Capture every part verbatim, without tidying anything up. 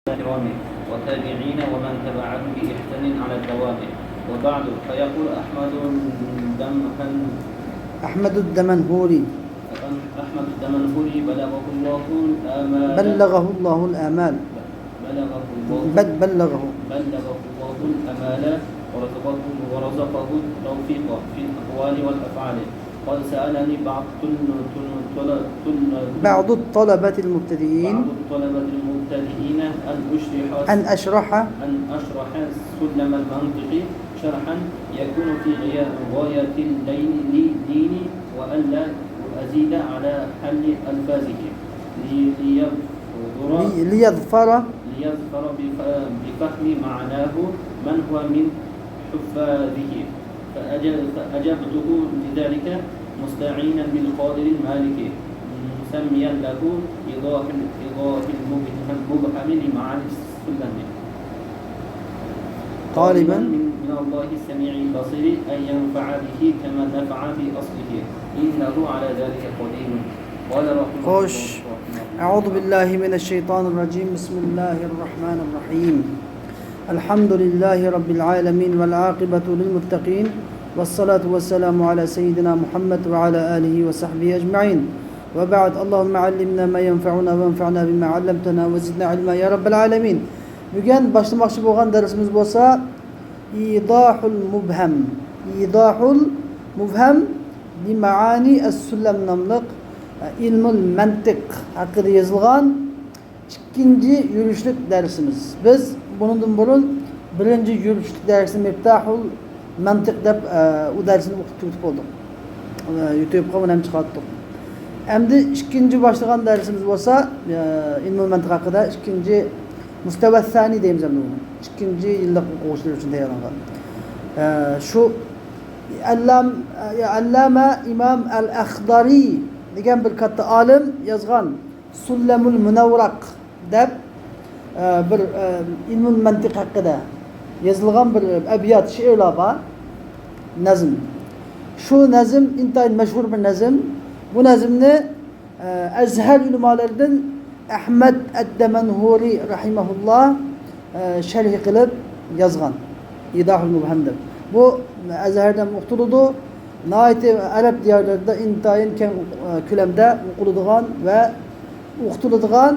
الكرام والتابعين ومن تبعهم بإحسان على الدوام. وبعد، فيقول أحمد الدمهن-، أحمد الدمنهوري. أحمد الدمنهوري بلغه الله الآمال. بلغه الله الآمال. بلغه الله بل-، بلغه. بلغه الله الآمال ورزقه، ورزقه التوفيق في الأقوال والأفعال. قد سألني بعض الطل-، طل-، طل-، طل-، بعض الطلبة المبتدئين. بعض الطلبة المبتدئين أن أشرح، أن أشرح. أن أشرح سلم المنطق شرحا يكون في غاية، غاية اللين، لي-، لين، وألا أزيد على حل ألفاظه، لي-، ليظفر، لي-، ليظفر. ليظفر بف-، بفهم معناه من هو من حفاظه. فأج-، فأجبته لذلك مستعينا بالقادر المالك، مسميا له إيضاح ال-، إيضاح المبهم، المبهم لمعاني السلم. طالبا. طالبا من، من الله السميع البصير أن ينفع به كما نفع بأصله، إنه على ذلك قدير. قال رحمه الله، خوش. رحمه الله. أعوذ بالله من الشيطان الرجيم. بسم الله الرحمن الرحيم. الحمد لله رب العالمين والعاقبة للمتقين والصلاة والسلام على سيدنا محمد وعلى آله وصحبه أجمعين. وبعد، اللهم علمنا ما ينفعنا وانفعنا بما علمتنا وزدنا علما يا رب العالمين. بۈگۈن باشلىماقچى بولغان دەرسىمىز بولسا، ئىيضاھۇل مۇبھەم. ئىيضاھۇل مۇبھەم لىمەئانى ئەسسۇللەم ناملىق، ئە، ئىلمۇل مەنتىق ھەققىدە يېزىلغان ئىككىنچى يۈرۈشلۈك دەرسىمىز. بىز بۇنىڭدىن بۇرۇن بىرىنچى يۈرۈشلۈك دەرسنى مىفتاھۇل مەنتىق دەپ، ئە، ئۇ دەرسنى ئوقۇپ تۈگىتىپ بولدۇق. ئە، يۇتۇبقا ئۇنى ھەم چىقارتتۇق. ئەمدى ئىككىنچى باشلىغان دەرسىمىز بولسا، ئە، ئىلمۇل مەنتىق ھەققىدە ئىككىنچى مۇستەۋەسسانى دەيمىز ئەمدى بۇنى. ئىككىنچى يىللىق ئوقۇغۇچىلار ئۈچۈن تەييارلانغان. ئە، شۇ ئەللام-، ئە، ئەللامە ئىمام ئەل ئەخدارى دېگەن بىر كاتتا ئالىم يازغان سۇللەمۇل مۇنەۋۋەرەق دەپ، ئە، بىر، ئە، ئىلمۇل مەنتىق ھەققىدە يېزىلغان بىر ئەبيات شېئىرلار بار. نەزم. شۇ نەزم ئىنتايىن مەشھۇر بىر نەزم. بۇ نەزمنى، ئە، ئەزھەر ئۆلىمالىرىدىن ئەھمەد ئەددەمەنھۇرى رەھىمەھۇللا، ئە، شەرھى قىلىپ يازغان. ئىيضاھۇل مۇبھەم دەپ. بۇ ئەزھەردە ئوقۇتۇلىدۇ. ناھايىتى ئەرەب دىيارلىرىدا ئىنتايىن كەڭ، ئە، كۆلەمدە ئوقۇلىدىغان ۋە ئوقۇتۇلىدىغان،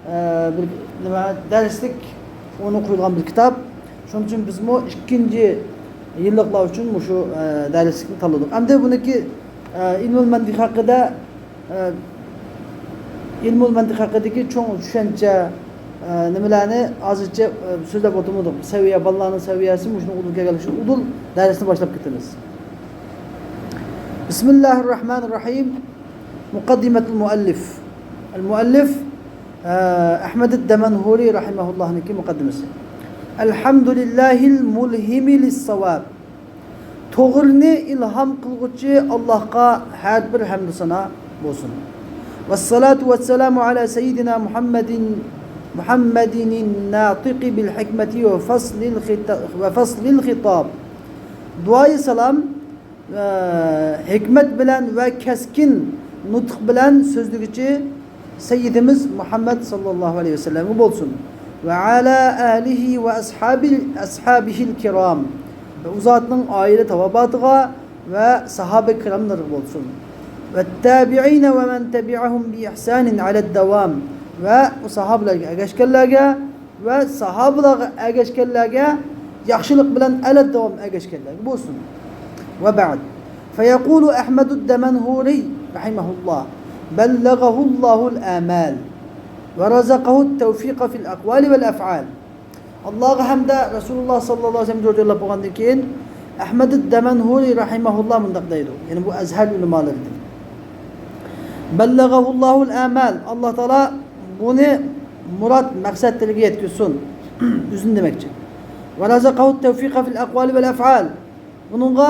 ئە، بىر نېمە، دەرسلىك ئورنى قويۇلغان بىر كىتاب. شۇنىڭ ئۈچۈن بىزمۇ ئىككىنچى يىللىقلار ئۈچۈن مۇشۇ، ئە، دەرسلىكنى تاللىدۇق. ئەمدى بۇنىڭكى، ئە، ئىلمۇل مەنتىق ھەققىدە، ئە، ئىلمۇل مەنتىق ھەققىدىكى چوڭ چۈشەنچە، ئە، نېمىلەرنى ھازىرچە، ئە، سۆزلەپ ئولتۇرمىدۇق. سەۋىيە، بالىلارنىڭ سەۋىيەسى مۇشۇنىڭ ئۇدۇل كەلگەن ئۇدۇل دەرسنى باشلاپ كېتىمىز. بىسمىللاھىررەھمانىررەھىم. مۇقەددىمەتۇل مۇئەللىف. ئەل مۇئەللىف، ئە، ئەھمەد دەمەنھۇرى رەھىمەھۇللاھنىڭكى مۇقەددىمىسى. ئەلھەمدۇلىللاھىل مۇلھىمى لىسساۋاب. توغرىنى ئىلھام قىلغۇچى ئاللاھقا ھەر بىر ھەمدۇ سانا بولسۇن. ۋەسسالاتۇ ۋەسسالامۇ ئەلا سەييىدىنا مۇھەممەدىن، مۇھەممەدىنىن ناتىقى بىل ھىكمەتى ۋە فەسلىل خىتا-، ۋە فەسلىل خىتاب. دۇئايى سالام، ئە، ھېكمەت بىلەن ۋە كەسكىن نۇتۇق بىلەن سۆزلىگۈچى سەييىدىمىز مۇھەممەد ساللاللاھۇ ئەلەيھى ۋەسەللەمگە بولسۇن. ۋە ئەلا ئالىھى ۋە ئەسھابىل، ئەسھابىھىل كىرام. ۋە ئۇ زاتنىڭ ئائىلە تاۋابىئاتىغا ۋە ساھابە كىراملىرىغا بولسۇن. ۋە تابىئىنە ۋە مەن تەبىئەھۇم بىئىھسانىن ئەلەد داۋام. ۋە ئۇ ساھابىلەرگە ئەگەشكەنلەرگە ۋە ساھابىلارغا ئەگەشكەنلەرگە، ياخشىلىق بىلەن ئەلەد داۋام ئەگەشكەنلەرگە بولسۇن. ۋە بەئد. فيقول أحمد الدمنهوري رحمه الله: بلغه الله الآمال ورزقه التوفيق في الأقوال والأفعال. ئاللاغا ھەمدە رەسۇلۇللا ساللاللاھۇ ئەلەيھى ۋەسەللەم جوجىلاپ بولغاندىن كېيىن، ئەھمەد دەمەنھۇرى رەھىمەھۇللا مۇنداق دەيدۇ، يەنى بۇ ئەزھەر ئۆلىمالىرىدىن. بەللەغەھۇللاھۇل ئامال، ئاللا تائالا بۇنى مۇراد مەقسەتلىرىگە يەتكۈزسۇن، ئۆزىنى دېمەكچى. ۋە رازەقەھۇت تەۋفىقە فىل ئەقۋالى ۋەل ئەفئال. بۇنىڭغا،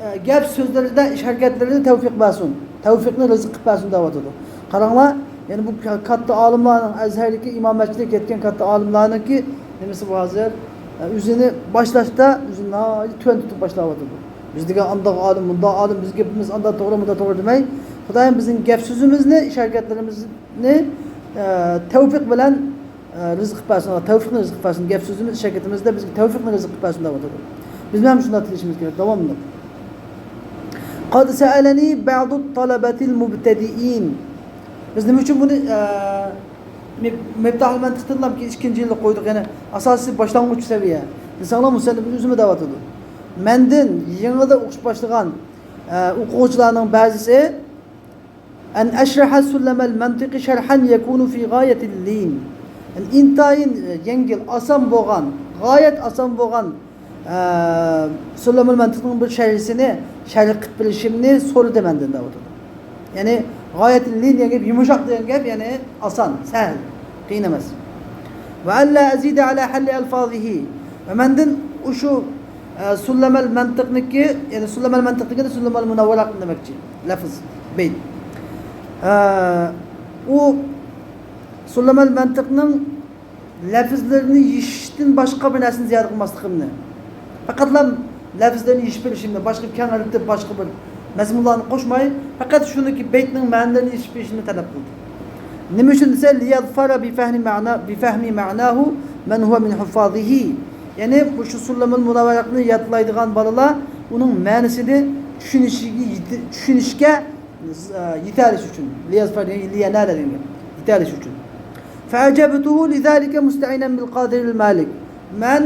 ئە، گەپ سۆزلىرىدە، ئىش ھەرىكەتلىرىدە تەۋفىق بەرسۇن. تەۋفىقنى رىزىق قىلىپ بەرسۇن دەۋاتىدۇ. قاراڭلار، يەنى بۇ كا-، كاتتا ئالىملارنىڭ، ئەزھەردىكى ئىمام مەسچىتىگە كەتكەن كاتتا ئالىملارنىڭكى نېمىسى بۇ ھازىر؟ ئە، ئۆزىنى باشلاشتا ئۆزىنى ناھايىتى تۆۋەن تۇتۇپ باشلاۋاتىدۇ. بىز دېگەن ئانداق ئالىم، مۇنداق ئالىم، بىز گېپىمىز ئانداق توغرا، مۇنداق توغرا دېمەي، خۇدايىم بىزنىڭ گەپ سۆزىمىزنى، ئىش ھەرىكەتلىرىمىزنى، ئە، تەۋفىق بىلەن ئە، رىزىق قىلىپ بەرسۇن، ئاللا تەۋفىقنى رىزىق قىلىپ بەرسۇن. گەپ سۆزىمىز، ئىش ھەرىكىتىمىزدە بىزگە تەۋفىقنى رىزىق قىلىپ بەرسۇن دەۋاتىدۇ. بىز ھەم شۇنداق تىلىشىمىز كېرەك داۋاملىق. قد سألني بعض الطلبة المبتدئين. بىز نېمە ئۈچۈن بۇنى، ئە، مىپ-، مىپتاھۇل مەنتىقتىنلا كېيىن ئىككىنچى يىللىق قويدۇق، يەنى ئاساسىي باشلانغۇچ سەۋىيە دېسەڭلار، مۇسەننىپ ئۆزىمۇ دەۋاتىدۇ. مەندىن يېڭىدا ئوقۇش باشلىغان، ئە، ئوقۇغۇچىلارنىڭ بەزىسى، أن أشرح سلم المنطق شرحا يكون في غاية اللين. يەنى ئىنتايىن يەڭگىل، ئاسان بولغان، غايەت ئاسان بولغان، ئە، سۇللەمۇل مەنتىقنىڭ بىر شەرھىسىنى شەرھ قىلىپ بېرىشىمنى سورىدى مەندىن دەۋاتىدۇ. يەنى غايەت اللين دېگەن گەپ يۇمشاق دېگەن گەپ، يەنى ئاسان، سەھىل، قىيىن ئەمەس. وألا أزيد على حل ألفاظه. ۋە مەندىن ئۇشۇ، ئە، سۇللەمەل مەنتىقنىكى، يەنى سۇللەمەل مەنتىق دېگەندە سۇللەمەل مۇنەۋۋەرەقنى دېمەكچى. لەفز، بەيت. ئە، ئۇ سۇللەمەل مەنتىقنىڭ لەفزلىرىنى يېشىشتىن باشقا بىر نەرسىنى زىيادە قىلماسلىقىمنى، پەقەتلا لەفزلىرىنى يېشىپ بېرىشىمنى، باشقا كەڭرىتىپ، باشقا بىر مەزمۇنلارنى قوشماي، پەقەت شۇنىكى بەيتنىڭ مەنىلىرىنى يېشىپ بېرىشىمنى تەلەپ قىلدى. نېمە ئۈچۈن دېسە، ليظفر بفهم معنى، بفهم معناه من هو من حفاظه. يەنى مۇشۇ سۇللەمۇل مۇنەۋۋەرەقنى يادلايدىغان بالىلار ئۇنىڭ مەنىسىنى چۈشىنىشىگە يېتە-، چۈشىنىشكە، ئە، يېتەلىش ئۈچۈن. ليظفر، يەنى لينال دېگەن گەپ. يېتەلىش ئۈچۈن. فأجبته لذلك مستعينا بالقادر المالك. مەن،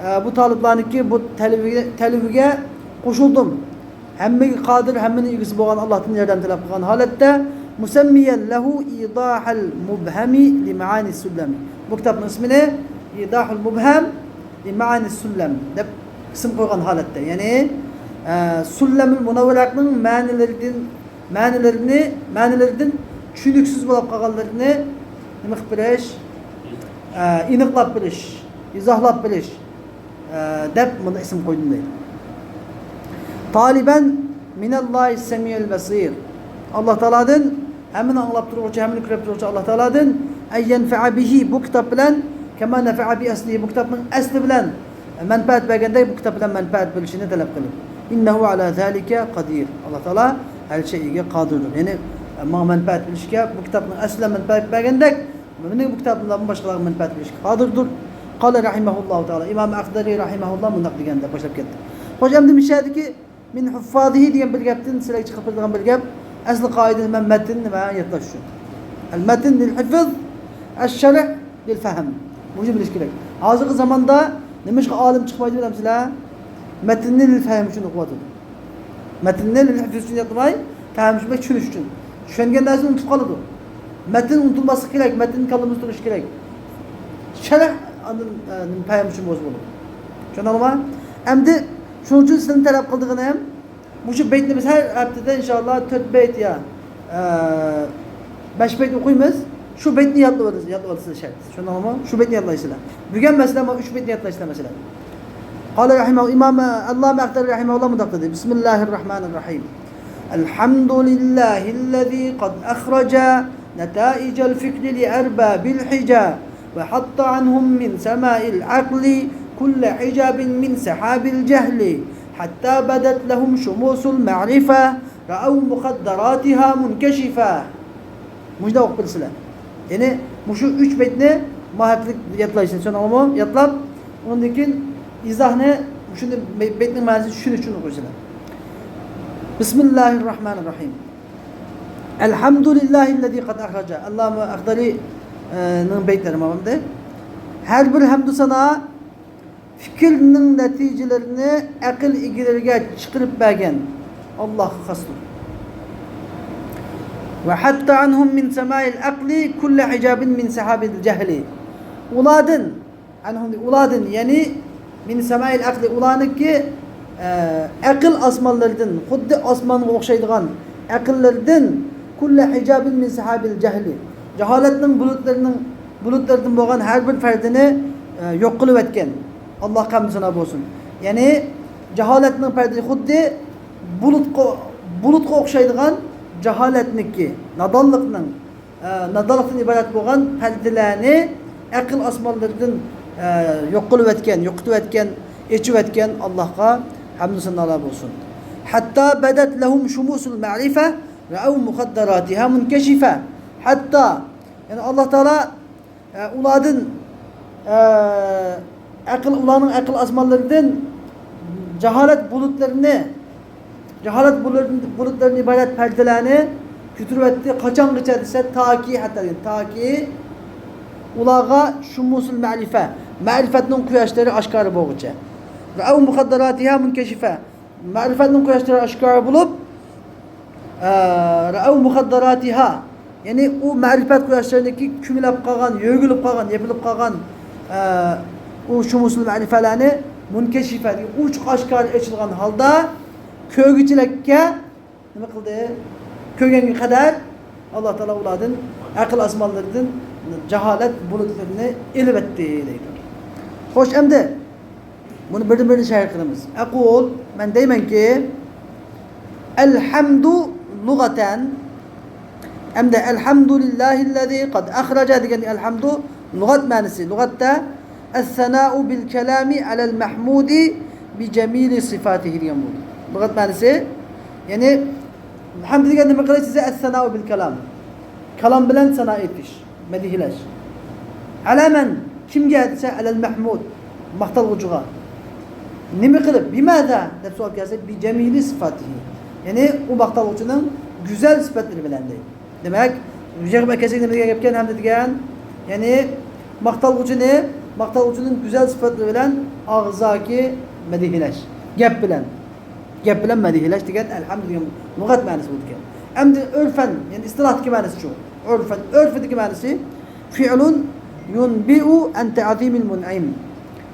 ئە، بۇ تالىپلارنىڭكى بۇ تەلىپىگە، تەلىپىگە قوشۇلدۇم. ھەممىگە قادىر، ھەممىنىڭ ئىگىسى بولغان ئاللاھتىن ياردەم تەلەپ قىلغان ھالەتتە، مسميا له إيضاح المبهم لمعاني السلم. بۇ كىتابنىڭ ئىسمىنى ئىيداھۇل مۇبھەم لىمەئانى سۇللەم دەپ ئىسىم قويغان ھالەتتە. يەنى، ئە، سۇللەمۇل مۇنەۋۋەرەقنىڭ مەنىلىرىدىن، مەنىلىرىنى، مەنىلىرىدىن چۈشىنىكسىز بولۇپ قالغانلىرىنى نېمە قىلىپ بېرىش؟ ئە، ئېنىقلاپ بېرىش، ئىزاھلاپ بېرىش. ئە، دەپ مۇنى ئىسىم قويدۇم دەيدۇ. طالبا من الله السميع البصير. ئاللا تائالادىن، ھەممىنى ئاڭلاپ تۇرغۇچى، ھەممىنى كۆرۈپ تۇرغۇچى ئاللا تائالادىن، أن ينفع به، بۇ كىتاب بىلەن، كما نفع بأصله، بۇ كىتابنىڭ ئەسلى بىلەن مەنپەئەت بەرگەندەك بۇ كىتاب بىلەن مەنپەئەت بېرىشىنى تەلەپ قىلىپ. إنه على ذلك قدير. ئاللا تائالا ھەر شەيگە قادىردۇر. يەنى ماڭا مەنپەئەت بېرىشكە، بۇ كىتاب بىلەن ئەسلى بىلەن مەنپەئەت بەرگەندەك، مېنىڭ بۇ كىتابىم بىلەن باشقىلارغا مەنپەئەت بېرىشكە قادىردۇر. قال رحمه الله تعالى، ئىمام ئەخدەرى رەھىمەھۇللا مۇنداق دېگەندە باشلاپ كەتتى. خوش، ئەمدى مۇشۇ يەردىكى من حفاظه دېگەن بىر گەپتىن سىلەرگە چىقىرىپ بېرىدىغان بىر گەپ، ئەسلى قائىدىنى مەن مەتننى مەن يادلاش ئۈچۈن. المتن للحفظ، الشرح للفهم. بۇنى بىلىش كېرەك. ھازىرقى زاماندا نېمىشقا ئالىم چىقمايدۇ بىلەمسىلەر؟ مەتننى لىل فەھىم ئۈچۈن ئوقۇۋاتىدۇ. مەتننى لىل ھىفز ئۈچۈن يادلىماي، پەھىم ئۈچۈن، چۈشىنىش ئۈچۈن. چۈشەنگەن نەرسىنى ئۇنتۇپ قالىدۇ. مەتن ئۇنتۇلماسلىق كېرەك، مەتن كاللىمىزدا تۇرۇشى كېرەك. شەرھ ئاندىن، ئە، پەھىم ئۈچۈن بولسا بولىدۇ. چۈشەندىڭلارمۇ؟ ئەمدى شۇنىڭ ئۈچۈن سىلەرنى تەلەپ قىلىدىغىنىم، مۇشۇ بەيتنى بىز ھەر ھەپتىدە ئىنشائاللا تۆت بەيت يا، ئە، بەش بەيت ئوقۇيمىز. شۇ بەيتنى يادلىۋالىسىز، يادلىۋالىسىز شەرت. چۈشەندىڭلارمۇ؟ شۇ بەيتنى يادلايسىلەر. بۈگۈن مەسىلەن، مانا ئۈچ بەيتنى يادلايسىلەر مەسىلەن. قال رحمه، ئىمام ئاللامە ئەختەر رەھىمەھۇللا مۇنداق دېدى: بسم الله الرحمن الرحيم. الحمد لله الذي قد أخرج نتائج الفكر لأرباب الحجة وحط عنهم من سماء العقل كل حجاب من سحاب الجهل حتى بدت لهم شموس المعرفة رأوا مقدراتها منكشفة. مۇشۇنداق ئوقۇپ بىلىسىلەر. يەنى مۇشۇ ئۈچ بەيتنى ماھەتلىك يادلايسىلەر، چۈشەندىڭلارمۇ؟ يادلاپ، ئۇنىڭدىن كېيىن ئىزاھنى، مۇشۇنى بەيتنىڭ مەنىسىنى چۈشىنىش ئۈچۈن ئوقۇيسىلەر. بسم الله الرحمن الرحيم. الحمد لله الذي قد أخرج. ئاللامە ئەختەرى، ئە، نىڭ بەيتلىرى ماۋۇ. ھەر بىر ھەمدۇ سانا پىكىرنىڭ نەتىجىلىرىنى ئەقىل ئىگىلىرىگە چىقىرىپ بەرگەن ئاللاھقا خاستۇر. وحط عنهم من سماء العقل كل حجاب من سحاب الجهل. ئۇلاردىن، عنهم، ئۇلاردىن، يەنى من سماء العقل، ئۇلارنىڭكى، ئە، ئەقىل ئاسمانلىرىدىن، خۇددى ئاسمانغا ئوخشايدىغان ئەقىللىرىدىن كل حجاب من سحاب الجهل، جاھالەتنىڭ بۇلۇتلىرىنىڭ، بۇلۇتلىرىدىن بولغان ھەر بىر پەردىنى، ئە، يوق قىلىۋەتكەن. ئاللاھقا ھەمدۇ سانا بولسۇن. يەنى جاھالەتنىڭ پەردىسى خۇددى بۇلۇتقا، بۇلۇتقا ئوخشايدىغان جاھالەتنىڭكى، نادانلىقنىڭ، ئە، نادانلىقتىن ئىبارەت بولغان پەردىلەرنى ئەقىل ئاسمانلىرىدىن، ئە، يوق قىلىۋەتكەن، يوقىتىۋەتكەن، ئېچىۋەتكەن ئاللاھقا ھەمدۇ سانالار بولسۇن. حتى بدت لهم شموس المعرفة رأوا مقدراتها منكشفة. ھەتتا، يەنى ئاللاھ تائالا ئە، ئۇلاردىن، ئە، ئەقىل، ئۇلارنىڭ ئەقىل ئاسمانلىرىدىن جاھالەت بۇلۇتلىرىنى، جاھالەت بۇلۇت-، بۇلۇتلىرىدىن ئىبارەت پەردىلەرنى كۆتۈرۈۋەتتى. قاچانغىچە دېسە، تاكى، ھەتتا دېگەن، تاكى ئۇلارغا شۇمۇسۇل مەرىفە، مەرىپەتنىڭ قۇياشلىرى ئاشكارا بولغۇچە. رەئەۋ مۇخەددەراتىھا مۇنكەشىفە. مەرىپەتنىڭ قۇياشلىرى ئاشكارا بولۇپ، ئە، رەئەۋ مۇخەددەراتىھا، يەنى ئۇ مەرىپەت قۇياشلىرىنىڭكى كۈمۈلەپ قالغان، يۆگىلىپ قالغان، يېپىلىپ قالغان، ئە، ئۇ شۇمۇسۇل مەرىپەلەرنى مۇنكەشىفە، ئوچۇق ئاشكارا ئېچىلغان ھالدا كۆرگۈچىلەرگە نېمە قىلدى؟ كۆرگەنگە قەدەر ئاللا تائالا ئۇلاردىن ئەقىل ئاسمانلىرىدىن جاھالەت بۇلۇتلىرىنى ئېلىۋەتتى دەيدۇ. خوش، ئەمدى بۇنى بىردىن بىرىنى شەرھ قىلىمىز. ئەقۇل، مەن دەيمەنكى، ئەلھەمدۇ لۇغەتەن، ئەمدى ئەلھەمدۇلىللاھىللەزى قەد ئەخرەجە دېگەن ئەلھەمدۇ لۇغەت مەنىسى، لۇغەتتە ئەسسەنائۇ بىل كەلامى ئەلەل مەھمۇدى بىجەمىلى سىفاتىھى دېگەن بولىدۇ. لۇغەت مەنىسى، يەنى ھەمدە دېگەن نېمە قىلىش دېسە، ئەسسەنائۇ بىل كەلام، كالام بىلەن سانا ئېيتىش، مەدھىيلەش. ئەلەمەن، كىمگە دېسە، ئەلەل مەھمۇد، ماختالغۇچىغا. نېمە قىلىپ، بىماذا دەپ سوئال كەلسە، بىجەمىلى سىفاتىھى، يەنى ئۇ ماختالغۇچىنىڭ گۈزەل سۈپەتلىرى بىلەن دەيدۇ. دېمەك، يىغىپ ئەكەلسەك نېمە دېگەن گەپكەن؟ ھەمدە دېگەن، يەنى ماختالغۇچىنى، ماختالغۇچىنىڭ گۈزەل سۈپەتلىرى بىلەن ئاغزاكى مەدھىيلەش، گەپ بىلەن، گەپ بىلەن مەدھىيلەش دېگەن، ئەلھەمدۇ دېگەن لۇغەت مەنىسى بولىدىكەن. ئەمدى ئۆرفەن، يەنى ئىستىلاھتىكى مەنىسىچۇ؟ ئۆرفەن، ئۆرفىدىكى مەنىسى، فىئلۇن يۇنبىئۇ ئەن تەئزىمىل مۇنئىم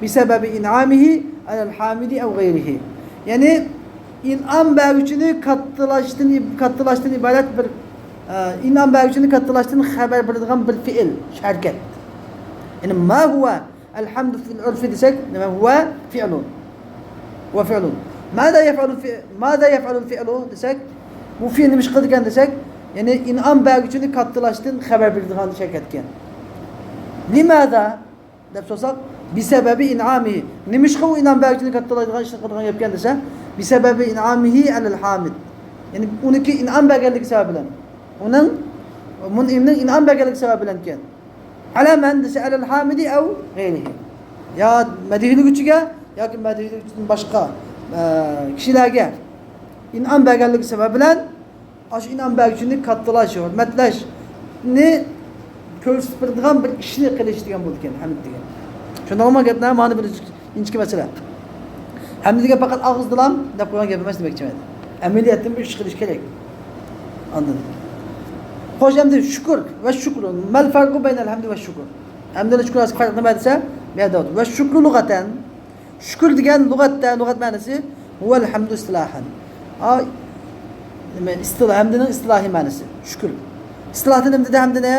بىسەبەبى ئىنئامىھى ئەلەل ھامىدى ئەۋ غەيرىھى. يەنى ئىنئام بەرگۈچىنى كاتتىلاشتىن، كاتتىلاشتىن ئىبارەت بىر، ئە، ئىنئام بەرگۈچىنى كاتتىلاشتىن خەۋەر بېرىدىغان بىر فېئىل، ھەرىكەت. يەنى ما ھۇۋە ئەلھەمدۇ فىل ئۆرفى دېسەك، نېمە؟ ھۇۋە فىئلۇن. ھۇۋە فىئلۇن. ماذا يەفئەلۇ فى-، ماذا يەفئەلۇل فىئلۇ دېسەك، بۇ فېئىل نېمە ئىش قىلىدىكەن دېسەك، يەنى ئىنئام بەرگۈچىنى كاتتىلاشتىن خەۋەر بېرىدىغان ھەرىكەتكەن. لىماذا؟ دەپ سورىساق، بىسەبەبى ئىنئامىھى. نېمىشقا ئۇ ئىنئام بەرگۈچىنى كاتتىلايدىغان ئىشنى قىلىدىغان گەپكەن دېسە، بىسەبەبى ئىنئامىھى ئەلەل ھامىد. يەنى ئۇنىڭكى ئىنئام بەرگەنلىكى سەۋەبى بىلەن. ئۇنىڭ، مۇنئىمنىڭ ئىنئام بەرگەنلىكى سەۋەبى بىلەنكەن. ئەلە مەن دېسە، ئەلەل ھامىدى ئەۋ غەيرىھى. يا مەدھىيلىگۈچىگە ياكى مەدھىيلىگۈچىدىن باشقا، ئە، كىشىلەرگە ئىنئام بەرگەنلىكى سەۋەبى بىلەن ئاشۇ ئىنئام بەرگۈچىنى كاتتىلاش، ھۆرمەتلەشنى كۆرسىتىپ بېرىدىغان بىر ئىشنى قىلىش دېگەن بولىدىكەن، ھەمد دېگەن. چۈشەندىڭلارمۇ گەپنى؟ مانا بىر ئىنچىكە مەسىلە. ھەمد دېگەن پەقەت ئاغزىدىلا دەپ قويغان گەپ ئەمەس دېمەكچىمەن. ئەمەلىيەتتىن بىر ئىش قىلىش كېرەك. ئاندىن. خوش، ئەمدى شۈكۈر ۋە شۈكرۇ. مەل فەرقۇ بەينەل ھەمدى ۋە شۈكۈر. ھەمد بىلەن شۈكۈر ئارىسىدىكى پەرق نېمە دېسە، بۇ يەردە ۋە شۈكرۇ لۇغەتەن. شۈكۈر دېگەن لۇغەتتە، لۇغەت مەنىسى، ھۇۋەل ھەمدۇ ئىستىلاھەن. ئا، نېمە، ئىستىلا-، ھەمدىنىڭ ئىستىلاھىي مەنىسى، شۈكۈر. ئىستىلاھتا نېمە دېدى ھەمدىنى؟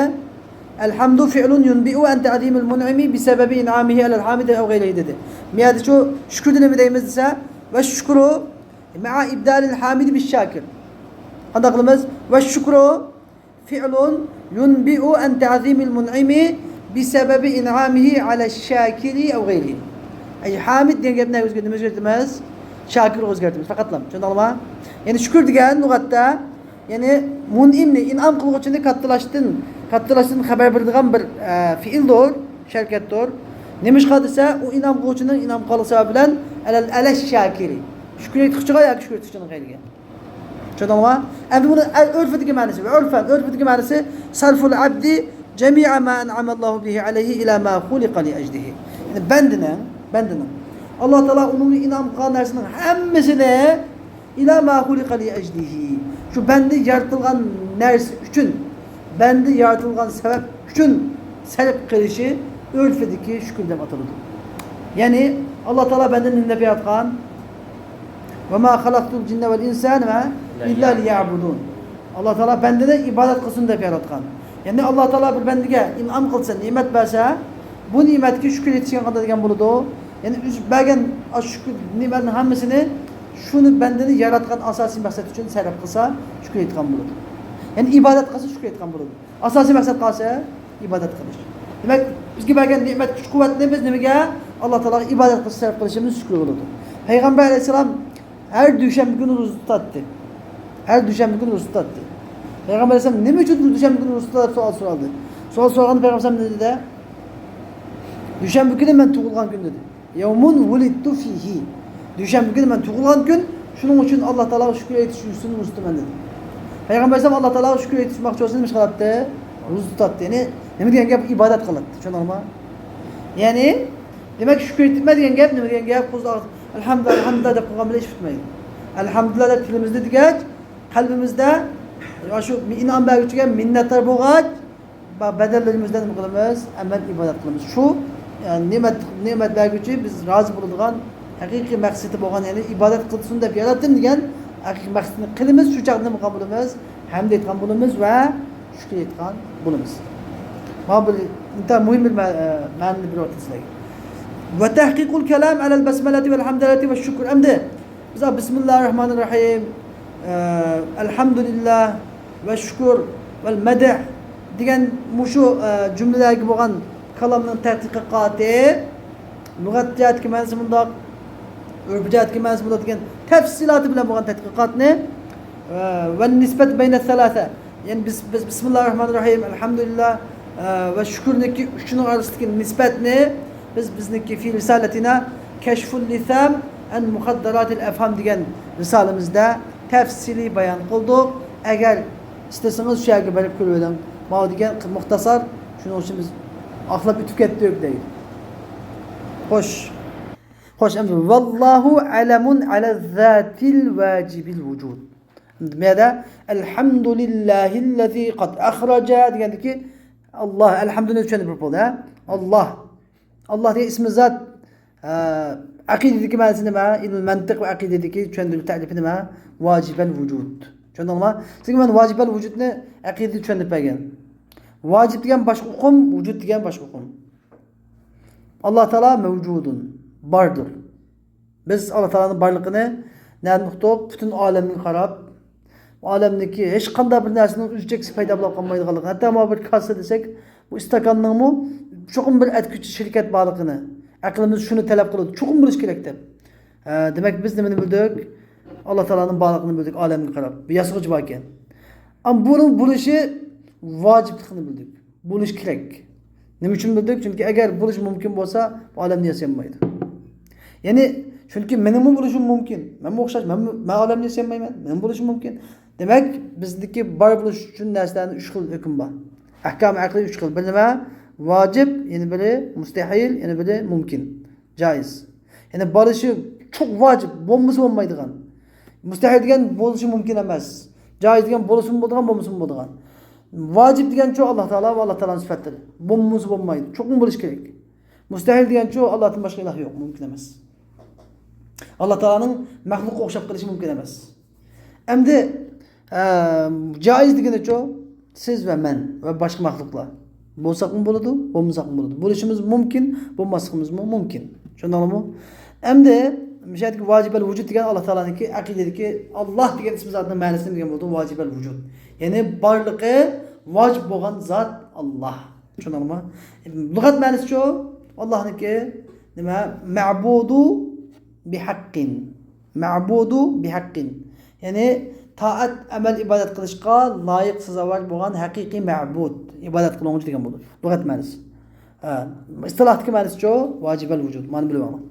ئەلھەمدۇ فىئلۇن يۇنبىئۇ ئەن تەئزىمىل مۇنئىمى بىسەبەبى ئىنئامىھى ئەلەل ھامىدى ئەۋ غەيرىھى دېدى. مۇ يەردىچۇ شۈكۈردە نېمە دەيمىز دېسە، ۋە شۈكرۇ مەئە ئىبدالىل ھامىدى بىش شاكىر. قانداق قىلىمىز؟ ۋە شۈكرۇ فىئلۇن يۇنبىئۇ ئەن تەزىمىل مۇنئىمى بىسەبەبى ئىنئامىھى ئەلەش شاكىرى ئەۋ غەيرىھى. ئەي ھامىد دېگەن گەپنى ئۆزگەر-، نېمە ئۆزگەرتىمىز؟ شاكىرغا ئۆزگەرتىمىز. پەقەتلا. چۈشەندىڭلارمۇ؟ يەنى شۈكۈر دېگەن لۇغەتتە، يەنى مۇنئىمنى، ئىنئام قىلغۇچىنى كاتتىلاشتىن، كاتتىلاشتىن خەۋەر بېرىدىغان بىر، ئە، فېئىلدۇر، ھەرىكەتتۇر. نېمىشقا دېسە، ئۇ ئىنئام قىلغۇچىنىڭ ئىنئام قىلغانلىقى سەۋەبى بىلەن ئەلەل، ئەلەش شاكىرى. شۈكۈر ئېيتقۇچىغا ياكى شۈكۈر ئېيتقۇچىنىڭ غەيرىگە. چۈشەندىڭلارمۇ؟ ئەمدى بۇنى ئۆرفىدىكى مەنىسى، ئۆرفەن، ئۆرفىدىكى مەنىسى، سەرفۇل ئەبدى جەمىئە ما ئەنئەمەللاھۇ بىھى ئەلەيھى ئىلا ما خۇلىقە لىئەجلىھى. يەنى بەندىنىڭ، بەندىنىڭ، ئاللا تائالا ئۇنىڭغا ئىنئام قىلغان نەرسىنىڭ ھەممىسىنى، ئىلا ما خۇلىقە لىئەجلىھى، شۇ بەندە يارىتىلغان نەرسە ئۈچۈن، بەندە يارىتىلغان سەۋەب ئۈچۈن سەرپ قىلىشى ئۆرفىدىكى شۈكۈر دەپ ئاتىلىدۇ. يەنى، ئاللا تائالا بەندىنى نېمە دەپ ياراتقان؟ ۋە ما خەلەقتۇل جىننە ۋەل ئىنسە ئىللا لىيەبۇدۇن. ئاللا تائالا بەندىنى ئىبادەت قىلسۇن دەپ ياراتقان. يەنى، ئاللا تائالا بىر بەندىگە ئىنئام قىلسا، نېمەت بەرسە، بۇ نېمەتكە شۈكۈر ئېيتىشكە قانداق دېگەن بولىدۇ؟ يەنى، ئۆزى بەرگەن ئاشۇ شۈكۈر نېمەتنىڭ ھەممىسىنى شۇنى بەندىنى ياراتقان ئاساسىي مەقسەت ئۈچۈن سەرپ قىلسا، شۈكۈر ئېيتقان بولىدۇ. يەنى، ئىبادەت قىلسا، شۈكۈر ئېيتقان بولىدۇ. ئاساسىي مەقسەت قالسا، ئىبادەت قىلىش. دېمەك، بىزگە بەرگەن نېمەت، كۈچ-قۇۋۋەتنى بىز نېمىگە؟ ئاللا تائالاغا ئىبادەت قىلىش سەرپ قىلىشىمىز شۈكۈر بولىدۇ. پەيغەمبەر ئەلەيھىسسالام ھەر دۈشەنبە كۈنى روزا تۇتاتتى. ھەر دۈشەنبە كۈنى روزا تۇتاتتى. پەيغەمبەر ئەلەيھىسسالام نېمە ئۈچۈن دۈشەنبە كۈنى روزا تۇتىدۇ دەپ سوئال سورالدى. سوئال سورىغاندا پەيغەمبەر ئەلەيھىسسالام نېمە دېدى؟ دۈشەنبە كۈنى مەن تۇغۇلغان كۈن دېدى. يَوْمٌ وُلِدْتُ فِيهِ. دۈشەنبە كۈنى مەن تۇغۇلغان كۈن، شۇنىڭ ئۈچۈن ئاللا تائالاغا شۈكۈر ئېيتىش يۈزىسىدىن ئۇزىتىمەن دېدى. پەيغەمبەر ئەلەيھىسسالام ئاللا تائالاغا شۈكۈر ئېيتىشماقچى بولسا نېمە ئىش قىلاتتى؟ روزا تۇتاتتى. يەنى نېمە دېگەن گەپ؟ ئىبادەت قىلاتتى. چۈشەندىڭلارمۇ؟ يەنى دېمەك، شۈكۈر ئېيتىپمەن دېگەن گەپ نېمە دېگەن گەپ؟ قۇلۇ ئەلھەمدۇلىللا، ئەلھەمدۇلىللا دەپ قويغان بىلەن ئىش پۈتمەيدۇ. ئەلھەمدۇلىللا دەپ تىلىمىزدا دېگەچ، قەلبىمىزدە، يا شۇ ئىنئام بەرگۈچىگە مىننەتدار بولغاچ، بەدەللىرىمىزدىن نېمە قىلىمىز؟ ئەمەل ئىبادەت قىلىمىز. شۇ، ئە، نېمەت، نېمەت بەرگۈچى بىز رازى بولىدىغان، ھەقىقىي مەقسىتى بولغان، يەنى ئىبادەت قىلسۇن دەپ ياراتتىم دېگەن ھەقىقىي مەقسىتىنى قىلىمىز. شۇ چاغدا نېمە قىلغان بولىمىز؟ ھەمد ئېيتقان بولىمىز ۋە شۈكۈر ئېيتقان بولىمىز. مانا بۇ ئىنتايىن مۇھىم بىر مە-، ئە، مەنىنى بېرىۋاتىدۇ سىلەرگە. وتحقيق الكلام على البسملة والحمدللة والشكر. ئەمدى بىز بىسمىللاھىررەھمانىررەھىم، ئە، ئەلھەمدۇلىللا ۋە شۈكۈر ۋەل مەدھ دېگەن مۇشۇ، ئە، جۈملىلەرگە بولغان كالامنىڭ تەتقىقاتى، لۇغەت جەھەتتىكى مەنىسى مۇنداق، ئۆرپ جەھەتتىكى مەنىسى مۇنداق دېگەن تەپسىلاتى بىلەن بولغان تەتقىقاتنى، ئە، ۋە نىسبەت بەينە سەلاسە، يەنى بىز، بىز بىسمىللاھىررەھمانىررەھىم، ئەلھەمدۇلىللا، ئە، ۋە شۈكۈرنىڭكى ئۈچىنىڭ ئارىسىدىكى نىسبەتنى بىز، بىزنىڭكى في رسالتنا كشف اللثام عن مخدرات الأفهام دېگەن رىسالىمىزدە تەپسىلىي بايان قىلدۇق. ئەگەر ئىستىسىڭىز شۇ يەرگە بېرىپ كۆرۈۋېلىڭ. ماۋۇ دېگەن مۇختەسار، شۇنىڭ ئۈچۈن بىز ئاقلاپ ئۆتۈپ كەتتۇق دەيدۇ. خوش. خوش، ئەمدى ۋاللاھۇ ئەلەمۇن ئەلە زاتىل ۋاجىبىل ۋۇجۇد. بۇ يەردە ئەلھەمدۇلىللاھىللەزى قەد ئەخرەجە دېگەندىكى، ئاللا، ئەلھەمدۇلىللا چۈشەندۈرۈپ بولدى، ھە؟ ئاللا. ئاللا دېگەن ئىسمى زات، ئە، ئەقىدىدىكى مەنىسى نېمە؟ ئىلمى مەنتىق ۋە ئەقىدىدىكى چۈشەندۈرۈش تەرىپى نېمە؟ ۋاجىبەل ۋۇجۇد. چۈشەندىڭلارمۇ؟ سىزگە مەن ۋاجىبەل ۋۇجۇدنى ئەقىدىدە چۈشەندۈرۈپ بەرگەن. ۋاجىب دېگەن باشقا ئۇقۇم، ۋۇجۇد دېگەن باشقا ئۇقۇم. ئاللا تائالا مەۋجۇدۇن، باردۇر. بىز ئاللا تائالانىڭ بارلىقىنى نەدىن ئۇقتۇق؟ پۈتۈن ئالەمگە قاراپ، ئالەمدىكى ھېچقانداق بىر نەرسىنىڭ ئۈزۈكچىسى پەيدا بولۇپ قالمايدىغانلىقىنى، ھەتتا مانا بىر كاسا دېسەك، بۇ ئىستاكاننىڭمۇ چوقۇم بىر ئەتكۈچى شىركەت بارلىقىنى، ئەقلىمىز شۇنى تەلەپ قىلىدۇ، چوقۇم بولۇشى كېرەك دەپ. ھە، دېمەك، بىز نېمىنى بىلدۇق؟ ئاللا تائالانىڭ بارلىقىنى بىلدۇق، ئالەمگە قاراپ. بىر ياسىغۇچى باركەن. ئەمما بۇنىڭ بولۇشى ۋاجىپلىقىنى بىلدۇق. بولۇشى كېرەك. نېمە ئۈچۈن بىلدۇق؟ چۈنكى ئەگەر بولۇشى مۇمكىن بولسا، بۇ ئالەمنى ياسىيالمايدۇ. يەنى، چۈنكى مېنىڭمۇ بولۇشۇم مۇمكىن. مەنمۇ ئوخشاش، مەنمۇ، مەن ئالەمنى ياسىيالمايمەن. مېنىڭمۇ بولۇشۇم مۇمكىن. دېمەك، بىزدىكى بار بولۇش ئۈچۈن نەرسىلەرنىڭ ئۈچ خىل ھۆكمى بار. ئەھكام ئەقلىي ئۈچ خىل. بىرى نېمە؟ ۋاجىپ، يەنە بىرى مۇستەھىل، يەنە بىرى مۇمكىن. جائىز. يەنى بولۇشى چوق ۋاجىپ، بولمىسا بولمايدىغان. مۇستەھىل دېگەن بولۇشى مۇمكىن ئەمەس. جائىز دېگەن بولسىمۇ بولىدىغان، بولمىسىمۇ بولىدىغان. ۋاجىپ دېگەنچۇ ئاللا تائالا ۋە ئاللا تائالانىڭ سۈپەتلىرى. بولمىسا بولمايدۇ. چوقۇم بولۇشى كېرەك. مۇستەھىل دېگەنچۇ ئاللادىن باشقا ئىلاھ يوق، مۇمكىن ئەمەس. ئاللا تائالانىڭ مەخلۇققا ئوخشاپ قېلىشى مۇمكىن ئەمەس. ئەمدى، ئە، جائىز دېگىنىچۇ، سىز ۋە مەن ۋە باشقا مەخلۇقلار. بولساقمۇ بولىدۇ، بولمىساقمۇ بولىدۇ. بولۇشىمىز مۇمكىن، بولماسلىقىمىزمۇ مۇمكىن. چۈشەندىڭلارمۇ؟ ئەمدى مۇشۇ يەردىكى ۋاجىبەل ۋۇجۇد دېگەن ئاللا تائالانىڭكى ئەقىدىدىكى ئاللا دېگەن ئىسمى زاتنىڭ مەنىسى نېمە دېگەن بولىدۇ؟ ۋاجىبەل ۋۇجۇد. يەنى بارلىقى ۋاجىپ بولغان زات ئاللا. چۈشەندىڭلارمۇ؟ لۇغەت مەنىسىچۇ؟ ئاللانىڭكى نېمە؟ مەبۇدۇ بىھەققىن. مەبۇدۇ بىھەققىن. يەنى تائەت، ئەمەل، ئىبادەت قىلىشقا لايىق، سازاۋەر بولغان ھەقىقىي مەبۇد، ئىبادەت قىلغۇچى دېگەن بولىدۇ. لۇغەت مەنىسى. ھە، ئىستىلاھتىكى مەنىسىچۇ؟ ۋاجىبەل ۋۇجۇد. مانا بىلىۋالىڭ.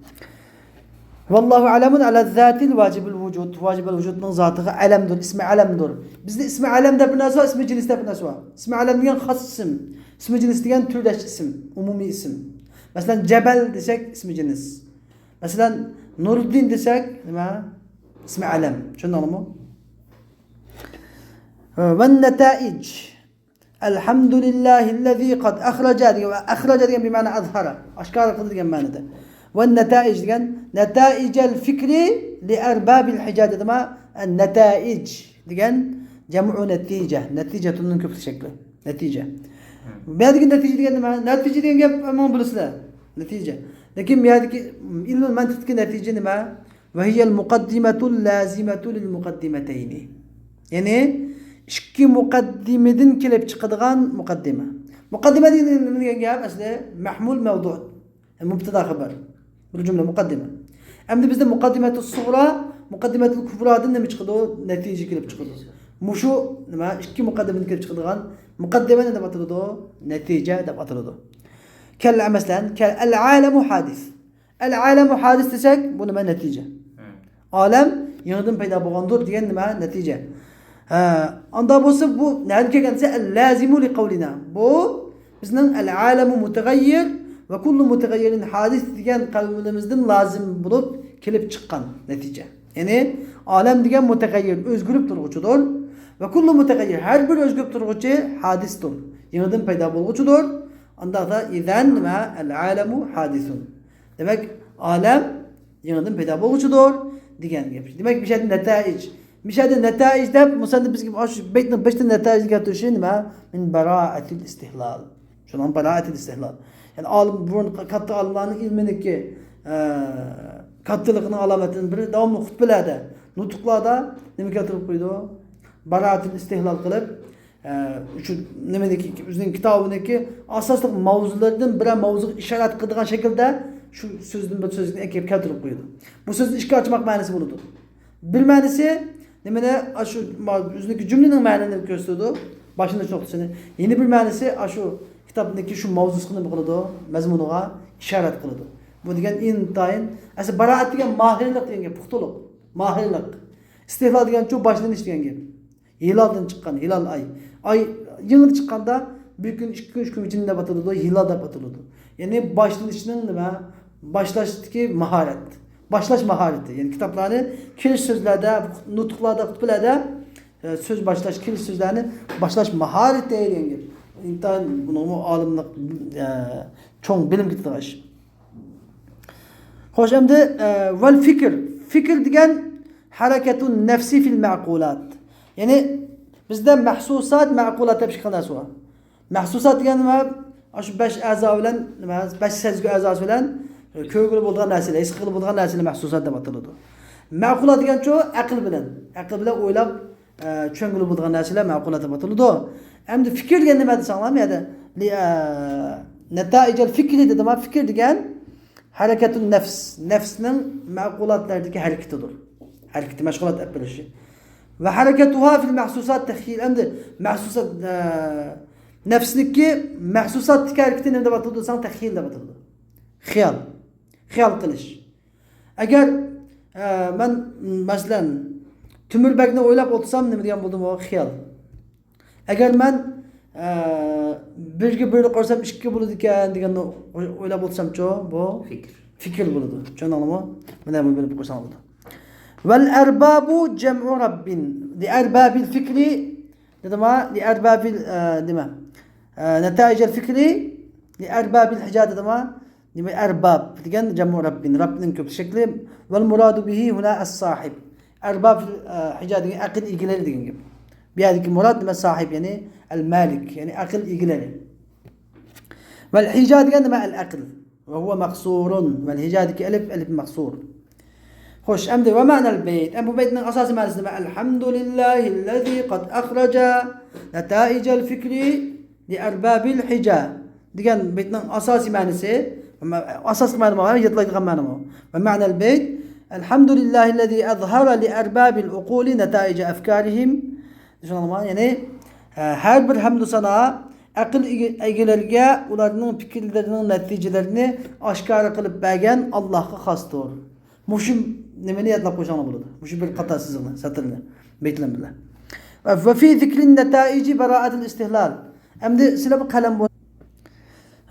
ۋاللاھۇ ئەلەمۇن ئەلە زاتىل ۋاجىبىل ۋۇجۇد. ۋاجىبەل ۋۇجۇدنىڭ زاتىغا ئەلەمدۇر، ئىسمى ئەلەمدۇر. بىزدە ئىسمى ئەلەم دەپ بىر نەرسە بار، ئىسمى جىنس دەپ بىر نەرسە بار. ئىسمى ئەلەم دېگەن خاس ئىسىم. ئىسمى جىنس دېگەن تۈردەش ئىسىم، ئومۇمىي ئىسىم. مەسىلەن، جەبەل دېسەك، ئىسمى جىنس. مەسىلەن، نۇرۇددىن دېسەك، نېمە؟ ئىسمى ئەلەم. چۈشەندىڭلارمۇ؟ ۋە نەتائىج. ئەلھەمدۇلىللاھىللەزى قەد ئەخرەجە دېگەن، ۋە ئەخرەجە دېگەن بىمەنە ئەزھەرە، ئاشكارا قىلدى دېگەن مەنىدە. ۋە نەتائىج دېگەن، نەتائىجەل فىكرى لىئەربابىل ھىجاز دېدىما؟ نەتائىج دېگەن جەمئۇ نەتىجە، نەتىجەتۇننىڭ كۆپلۈك شەكلى، نەتىجە. بۇ يەردىكى نەتىجە دېگەن نېمە؟ نەتىجە دېگەن گەپ مانا بىلىسىلەر. نەتىجە. لېكىن بۇ يەردىكى ئىلمىي مەنتىقتىكى نەتىجە نېمە؟ ۋەھىيەل مۇقەددىمەتۇل لازىمەتۇ لىل مۇقەددىمەتەينى. يەنى ئىككى مۇقەددىمىدىن كېلىپ چىقىدىغان مۇقەددىمە. مۇقەددىمە دېگەن نېمە دېگەن گەپ؟ ئەسلى مەھمۇل مەۋدۇ. يەنى مۇبتەدا خەبەر. بىر جۈملە مۇقەددىمە. ئەمدى بىزدە مۇقەددىمەتۇس سۇغرا، مۇقەددىمەتۇل كۇبرادىن نېمە چىقىدۇ؟ نەتىجە كېلىپ چىقىدۇ. مۇشۇ نېمە؟ ئىككى مۇقەددىمىدىن كېلىپ چىقىدىغان مۇقەددىمە نېمە دەپ ئاتىلىدۇ؟ نەتىجە دەپ ئاتىلىدۇ. كەل، مەسىلەن، كەل، ئەل ئالەمۇ ھادىس. ئەل ئالەمۇ ھادىس دېسەك، بۇ نېمە؟ نەتىجە. ئالەم يېڭىدىن پەيدا بولغاندۇر دېگەن نېمە؟ نەتىجە. ھە، ئاندا بولسا بۇ نەدىن كەلگەن دېسە، ئەل لازىمۇ لىقەۋلىنا. بۇ بىزنىڭ ئەل ئالەمۇ مۇتەغەييىر ۋە كۇللۇ مۇتەغەييىرىن ھادىس دېگەن قەۋلىمىزدىن لازىم بولۇپ كېلىپ چىققان نەتىجە. يەنى ئالەم دېگەن مۇتەغەييىر، ئۆزگىرىپ تۇرغۇچىدۇر. ۋە كۇللۇ مۇتەغەييىر، ھەر بىر ئۆزگىرىپ تۇرغۇچى ھادىستۇر، يېڭىدىن پەيدا بولغۇچىدۇر. ئانداقتا ئىزەن نېمە؟ ئەل ئالەمۇ ھادىسۇن. دېمەك، ئالەم يېڭىدىن پەيدا بولغۇچىدۇر دېگەن گەپ. دېمەك، مۇشۇ يەردە نەتائىج. مۇشۇ يەردە نەتائىج دەپ مۇسەننىپ بىزگە ئاشۇ بەيتنىڭ بېشىدا نەتائىجنى كەلتۈرۈشى نېمە؟ مىن باراءەتىل ئىستىھلال. شۇنىڭ باراءەتىل ئىستىھلال. يەنى ئالىم، بۇرۇن كاتتا ئالىملارنىڭ ئىلمىنىڭكى، ئە، كاتتىلىقىنىڭ ئالامەتلىرىدىن بىرى، داۋاملىق خۇتبىلەردە، نۇتۇقلاردا نېمە كەلتۈرۈپ قويىدۇ؟ باراءەتىل ئىستىھلال قىلىپ، ئە، شۇ نېمىنىڭكى، ئۆزىنىڭ كىتابىنىڭكى ئاساسلىق ماۋزۇلىرىدىن بىرەر ماۋزۇغا ئىشارەت قىلىدىغان شەكىلدە شۇ سۆزدىن بىر سۆزنى ئەكىپ كەلتۈرۈپ قويىدۇ. بۇ سۆزنى ئىككى ئاچماق مەنىسى بولىدۇ. بىر مەنىسى نېمىنى، ئاشۇ ما-، ئۆزىنىڭكى جۈملىنىڭ مەنىنى كۆرسىتىدۇ، باشلىنىش نۇقتىسىنى. يەنە بىر مەنىسى ئاشۇ كىتابنىڭكى شۇ ماۋزۇسىغا نېمە قىلىدۇ؟ مەزمۇنىغا ئىشارەت قىلىدۇ. بۇ دېگەن ئىنتايىن، ئەسلى باراءەت دېگەن ماھىرلىق دېگەن گەپ، پۇختىلىق، ماھىرلىق. ئىستىھلال دېگەنچۇ باشلىنىش دېگەن گەپ. ھىلالدىن چىققان، ھىلال ئاي. ئاي يېڭىدىن چىققاندا بىر كۈن، ئىككى كۈن، ئۈچ كۈن ئىچىدە دەپ ئاتىلىدۇ، ھىلال دەپ ئاتىلىدۇ. يەنى باشلىنىشنىڭ نېمە؟ باشلاشتىكى ماھارەت. باشلاش ماھارىتى. يەنى كىتابلارنى كىرىش سۆزلەردە، نۇتۇقلاردا، خۇتبىلەردە، ئە، سۆز باشلاش، كىرىش سۆزلەرنى باشلاش ماھارىتى دېگەن گەپ. ئىنتايىن بۇنىڭمۇ ئالىملىق، ئە، چوڭ بىلىم كېتىدىغان ئىش. خوش، ئەمدى، ئە، ۋەل فىكىر. فىكىر دېگەن ھەرىكەتۇن نەفسى فىل مەقۇلات. يەنى بىزدە مەھسۇسات، مەقۇلات دەپ ئىككى خىل نەرسە بار. مەھسۇسات دېگەن نېمە؟ ئاشۇ بەش ئەزا بىلەن، نېمە، بەش سەزگۈ ئەزاسى بىلەن، ئە، كۆرگىلى بولىدىغان نەرسىلەر، ھېس قىلغىلى بولىدىغان نەرسىلەر مەھسۇسات دەپ ئاتىلىدۇ. مەقۇلات دېگەنچۇ ئەقىل بىلەن، ئەقىل بىلەن ئويلاپ، ئە، چۈشەنگىلى بولىدىغان نەرسىلەر مەقۇلات دەپ ئاتىلىدۇ. ئەمدى فىكىر دېگەن نېمە دېسەڭلار، بۇ يەردە لى-، ئە، نەتائىجەل فىكرى دېدىما، فىكىر دېگەن ھەرىكەتۇن نەفس، نەفسنىڭ مەقۇلاتلاردىكى ھەرىكىتىدۇر. ھەرىكىتى، مەشغۇلات ئېلىپ بېرىشى. ۋە ھەرىكەتۇھا فىل مەھسۇسات تەخيىل. ئەمدى مەھسۇسات، ئە، نەپسنىڭكى مەھسۇساتتىكى ھەرىكىتى نېمە دەپ ئاتىلىدۇ دېسەڭ، تەخيىل دەپ ئاتىلىدۇ. خىيال. خىيال قىلىش. ئەگەر، ئە، مەن، مەسىلەن، تۆمۈر بەگنى ئويلاپ ئولتۇرسام، نېمە دېگەن بولدۇم ئۇ؟ خىيال. ئەگەر مەن، ئە، بىرگە بىرنى قوشسام ئىككى بولىدىكەن دېگەننى ئوي-، ئويلاپ ئولتۇرسامچۇ، بۇ فىكىر. فىكىر بولىدۇ. چۈشەندىڭلارمۇ؟ مانا بۇنى بىلىپ قويساڭلار بولىدۇ. ۋەل ئەربابۇ جەمئۇ رەببىن. لىئەربابىل فىكرى دېدىما، لىئەربابىل، ئە، نېمە؟ ئە، نەتائىجەل فىكرى لىئەربابىل ھىجا دېدىما، نېمە، ئەرباب دېگەن جەمئۇ رەببىن، رەبنىڭ كۆپ شەكلى. ۋەل مۇرادۇ بىھى ھۇنا ئەس ساھىب. ئەرباب، ئە، ھىجا دېگەن ئەقىل ئىگىلىرى دېگەن گەپ. بۇ يەردىكى مۇراد نېمە؟ ساھىب، يەنى ئەل مالىك، يەنى ئەقىل ئىگىلىرى. ۋەل ھىجا دېگەن نېمە؟ ئەل ئەقىل. ۋە ھۇۋە مەقسۇرۇن. ۋەل ھىجادىكى ئەلىپ، ئەلىپ مەقسۇر. خوش، ئەمدى ۋە مەنەل بەيت. ئەمدى بۇ بەيتنىڭ ئاساسىي مەنىسى نېمە؟ ئەلھەمدۇلىللاھىللەزى قەد ئەخرەجە نەتائىجەل فىكرى لىئەربابىل ھىجا دېگەن بەيتنىڭ ئاساسىي مەنىسى، ئاساسلىق مەنىمۇ، يادلايدىغان مەنىمۇ. ۋە مەنەل بەيت، ئەلھەمدۇلىللاھىللەزى ئەزھەرە لىئەربابىل ئۇقۇلى نەتائىجە ئەفكارىھىم. شۇنىڭ مەنىسى، يەنى، ھە، ھەر بىر ھەمدۇ سانا ئەقىل ئىگە-، ئىگىلىرىگە ئۇلارنىڭ پىكىرلىرىنىڭ نەتىجىلىرىنى ئاشكارا قىلىپ بەرگەن ئاللاھقا خاستۇر. مۇشۇ نېمىنى يادلاپ قويساڭلار بولىدۇ. مۇشۇ بىر قاتار سىزىقنى، سەتىرنى، بەيتلەر بىلەن. ۋە، ۋە فى زىكرىن نەتائىجى باراءەتىل ئىستىھلال. ئەمدى سىلەر بۇ قەلەم بۇ-،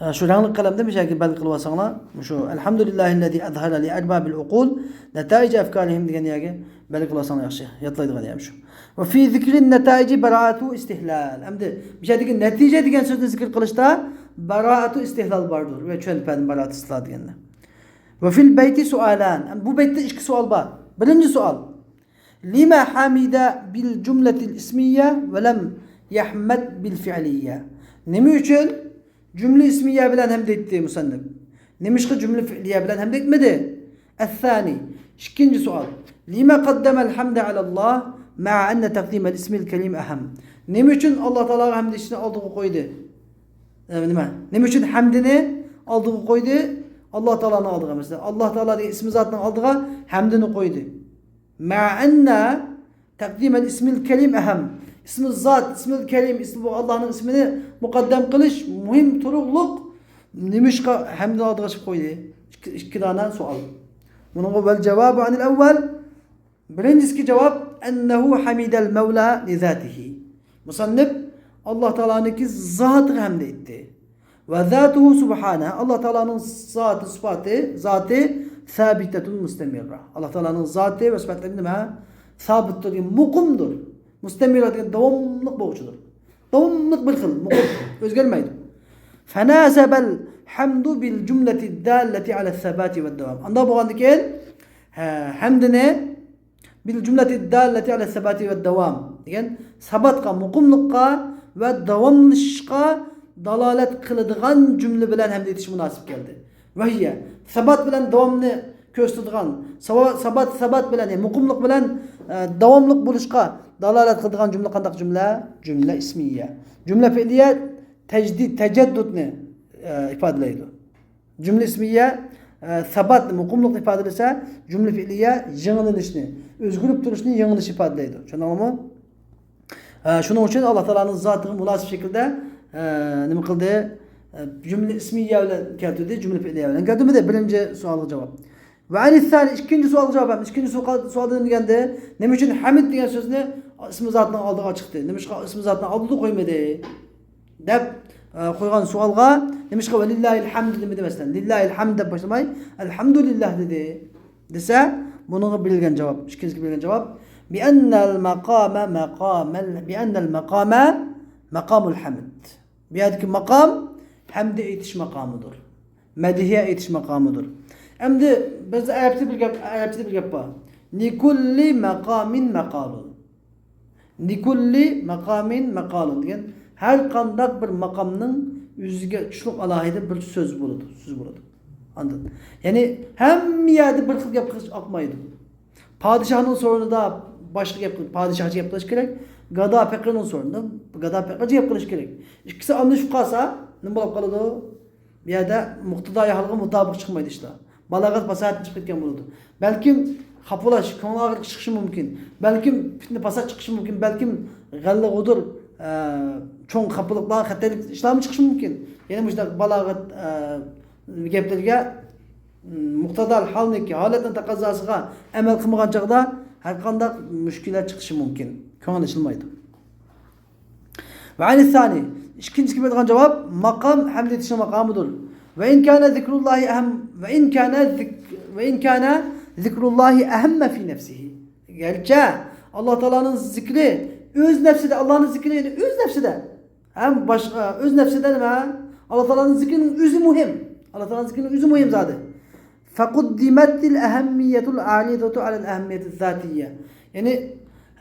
ھە، شۇ رەڭلىك قەلەمدە مۇشۇ يەرگە بەلگە قىلىۋالساڭلار. مۇشۇ ئەلھەمدۇلىللاھىللەزى ئەزھەرە لىئەربابىل ئۇقۇل نەتائىجە ئەفكارىھىم دېگەن يەرگە بەلگە قىلىۋالساڭلار ياخشى. يادلايدىغان يەر شۇ. ۋە فى زىكرىن نەتائىجى باراءەتۇ ئىستىھلال. ئەمدى مۇشۇ يەردىكى نەتىجە دېگەن سۆزنى زىكىر قىلىشتا باراءەتۇ ئىستىھلال باردۇر. ۋە چۈشەندى بەردىم باراءەتۇ ئىستىھلال دېگەننى. ۋە فىل بەيتى سوئالان. بۇ بەيتتە ئىككى سوئال بار. بىرىنچى سوئال. لىمە ھەمىدە بىل جۈملەتىل ئىسمىيە ۋە لەم يەھمەد بىل فىئلىيە. نېمە ئۈچۈن جۈملە ئىسمىيە بىلەن ھەمدە ئېيتتى مۇسەننىپ؟ نېمىشقا جۈملە فىئلىيە بىلەن ھەمدە ئېيتمىدى؟ ئەسسانى. ئىككىنچى سوئال. لىمە قەددەمەل ھەمدە ئەلەللاھ مەئە ئەننە تەقدىمەل ئىسمىل كەلىم ئەھەم. نېمە ئۈچۈن ئاللاھ تائالاغا ھەمدە ئېيتىشنى ئالدىغا قويدى؟ ئە، نېمە؟ نېمە ئۈچۈن ھەمدىنى ئالدىغا قويدى؟ ئاللاھ تائالانىڭ ئالدىغا، مەسىلەن، ئاللاھ تائالا دېگەن ئىسمى زاتنىڭ ئالدىغا ھەمدىنى قويدى. مەئە ئەننە تەقدىمەل ئىسمىل كەلىم ئەھەم. ئىسمى زات، ئىسمىل كەلىم، ئىسمى بۇ ئاللاھنىڭ ئىسمىنى مۇقەددەم قىلىش مۇھىم تۇرۇقلۇق نېمىشقا ھەمدىنى ئالدىغا چىقىپ قويدى؟ ئىككى، ئىككى دانە سوئال. بۇنىڭغا ۋەل جاۋابۇ ئەنىل ئەۋۋەل. بىرىنچىسىكى جاۋاب، ئەننەھۇ ھەمىدەل مەۋلا لىزاتىھى. مۇسەننىپ ئاللا تائالانىڭكى زاتىغا ھەمدە ئېيتتى. ۋە زاتۇھۇ سۇبھانە، ئاللا تائالانىڭ زاتى، سۈپاتى، زاتى سابىتەتۇن مۇستەمىررە. ئاللا تائالانىڭ زاتى ۋە سۈپەتلىرى نېمە؟ سابىتتۇر دېگەن مۇقىمدۇر. مۇستەمىررە دېگەن داۋاملىق بولغۇچىدۇر. داۋاملىق بىر خىل، مۇقىم، ئۆزگەرمەيدۇ. فناسبەل ھەمدۇ بىل جۈملەتىد داللەتى ئەلەس سەباتى ۋەد داۋام. ئانداق بولغاندىكىن، ھە، ھەمدىنى بىل جۈملەتىد داللەتى ئەلەس سەباتى ۋەد داۋام دېگەن ساباتقا، مۇقىملىققا ۋە داۋاملىشىشقا دالالەت قىلىدىغان جۈملە بىلەن ھەمدە ئېيتىش مۇناسىپ كەلدى. ۋەھىيە، سابات بىلەن داۋامنى كۆرسىتىدىغان، ساۋا-، سابات، سابات بىلەن، يەنى مۇقىملىق بىلەن، ئە، داۋاملىق بولۇشقا دالالەت قىلىدىغان جۈملە قانداق جۈملە؟ جۈملە ئىسمىيە. جۈملە پېئلىيە تەجدىد، تەجەددۇدنى، ئە، ئىپادىلەيدۇ. جۈملە ئىسمىيە، ئە، ساباتنى، مۇقىملىقنى ئىپادىلىسە، جۈملە پېئلىيە يېڭىلىنىشنى، ئۆزگىرىپ تۇرۇشنى، يېڭىلىشنى ئىپادىلەيدۇ. چۈشەندىڭلارمۇ؟ ئە، شۇنىڭ ئۈچۈن ئاللا تائالانىڭ زاتىغا مۇناسىپ شەكىلدە، ئە، نېمە قىلدى؟ ئە، جۈملە ئىسمىيە بىلەن كەلتۈردى، جۈملە پېئلىيە بىلەن كەلتۈرمىدى. بىرىنچى سوئالغا جاۋاب. ۋە ئەنىس سانى، ئىككىنچى سوئالغا جاۋاب ھەم ئىككىنچى سوئال، سوئالدا نېمە دېگەندە، نېمە ئۈچۈن ھەمىد دېگەن سۆزنى ئىسمى زاتنىڭ ئالدىغا چىقتى؟ نېمىشقا ئىسمى زاتنىڭ ئالدىدا قويمىدى؟ دەپ، ئە، قويغان سوئالغا، نېمىشقا ۋە لىللاھىل ھەمدۇ دېمىدى مەسىلەن؟ لىللاھىل ھەمد دەپ باشلىماي، ئەلھەمدۇلىللاھ دېدى دېسە، بۇنىڭغا بېرىلگەن جاۋاب، ئىككىنچىسىگە بېرىلگەن جاۋاب، بىئەننەل مەقامە مەقامەل، بىئەننەل مەقامە مەقامۇل ھەمد. بۇ يەردىكى ماقام ھەمدە ئېيتىش ماقامىدۇر. مەدھىيە ئېيتىش ماقامىدۇر. ئەمدى بىز ئەرەبچىدە بىر گەپ، ئەرەبچىدە بىر گەپ بار. لىكۇللى مەقامىن مەقالۇن. لىكۇللى مەقامىن مەقالۇن دېگەن ھەر قانداق بىر ماقامنىڭ ئۆزىگە چۈشلۈك ئالاھىدە بىر سۆز بولىدۇ، سۆز بولىدۇ. ئاندىن، يەنى ھەممە يەردە بىر خىل گەپ قىلىش ئاقمايدۇ. پادىشاھنىڭ سورۇنىدا باشقا گەپ قىل-، پادىشاھچە گەپ قىلىش كېرەك. گادا پېقىرنىڭ سورۇنىدا گادا پېقىرچە گەپ قىلىش كېرەك. ئىككىسى ئالمىشىپ قالسا، نېمە بولۇپ قالىدۇ؟ بۇ يەردە مۇقتىزاي ھالغا مۇتابىق چىقمايدۇ ئىشلار. بالاغەت پاساھەتتىن چىقىپ كەتكەن بولىدۇ. بەلكىم خاپىلاش، كۆڭۈل ئاغرىق چىقىشى مۇمكىن. بەلكىم پىتنە پاسات چىقىشى مۇمكىن. بەلكىم غەللە غۇدۇر، ئە، چوڭ خاپىلىقلار، خەتەرلىك ئىشلارمۇ چىقىشى مۇمكىن. يەنە مۇشۇنداق بالاغەت، ئە، گەپلەرگە، مۇقتەزا ھالنىڭكى، ھالەتنىڭ تەقەززاسىغا ئەمەل قىلمىغان چاغدا ھەرقانداق مۈشكۈلات چىقىشى مۇمكىن. كۆڭۈل ئېچىلمايدۇ. ۋە ئەنىس سانى، ئىككىنچىسى بېرىدىغان جاۋاب، ماقام ھەمدە ئېيتىشنىڭ ماقامىدۇر. ۋە ئىن كانە زىكرۇللاھى ئەھەم، ۋە ئىن كانە زىك-، ۋە ئىن كانە زىكرۇللاھى ئەھەممە فى نەفسىھى. گەرچە ئاللا تائالانىڭ زىكرى ئۆز نەپسىدە، ئاللانىڭ زىكرى يەنى ئۆز نەپسىدە. ھەم باشقا، ئۆز نەپسىدە نېمە؟ ئاللا تائالانىڭ زىكرىنىڭ ئۆزى مۇھىم. ئاللا تائالانىڭ زىكرىنىڭ ئۆزى مۇھىم زادى. فقدمت الأهمية العارضة على الأهمية الذاتية. يەنى،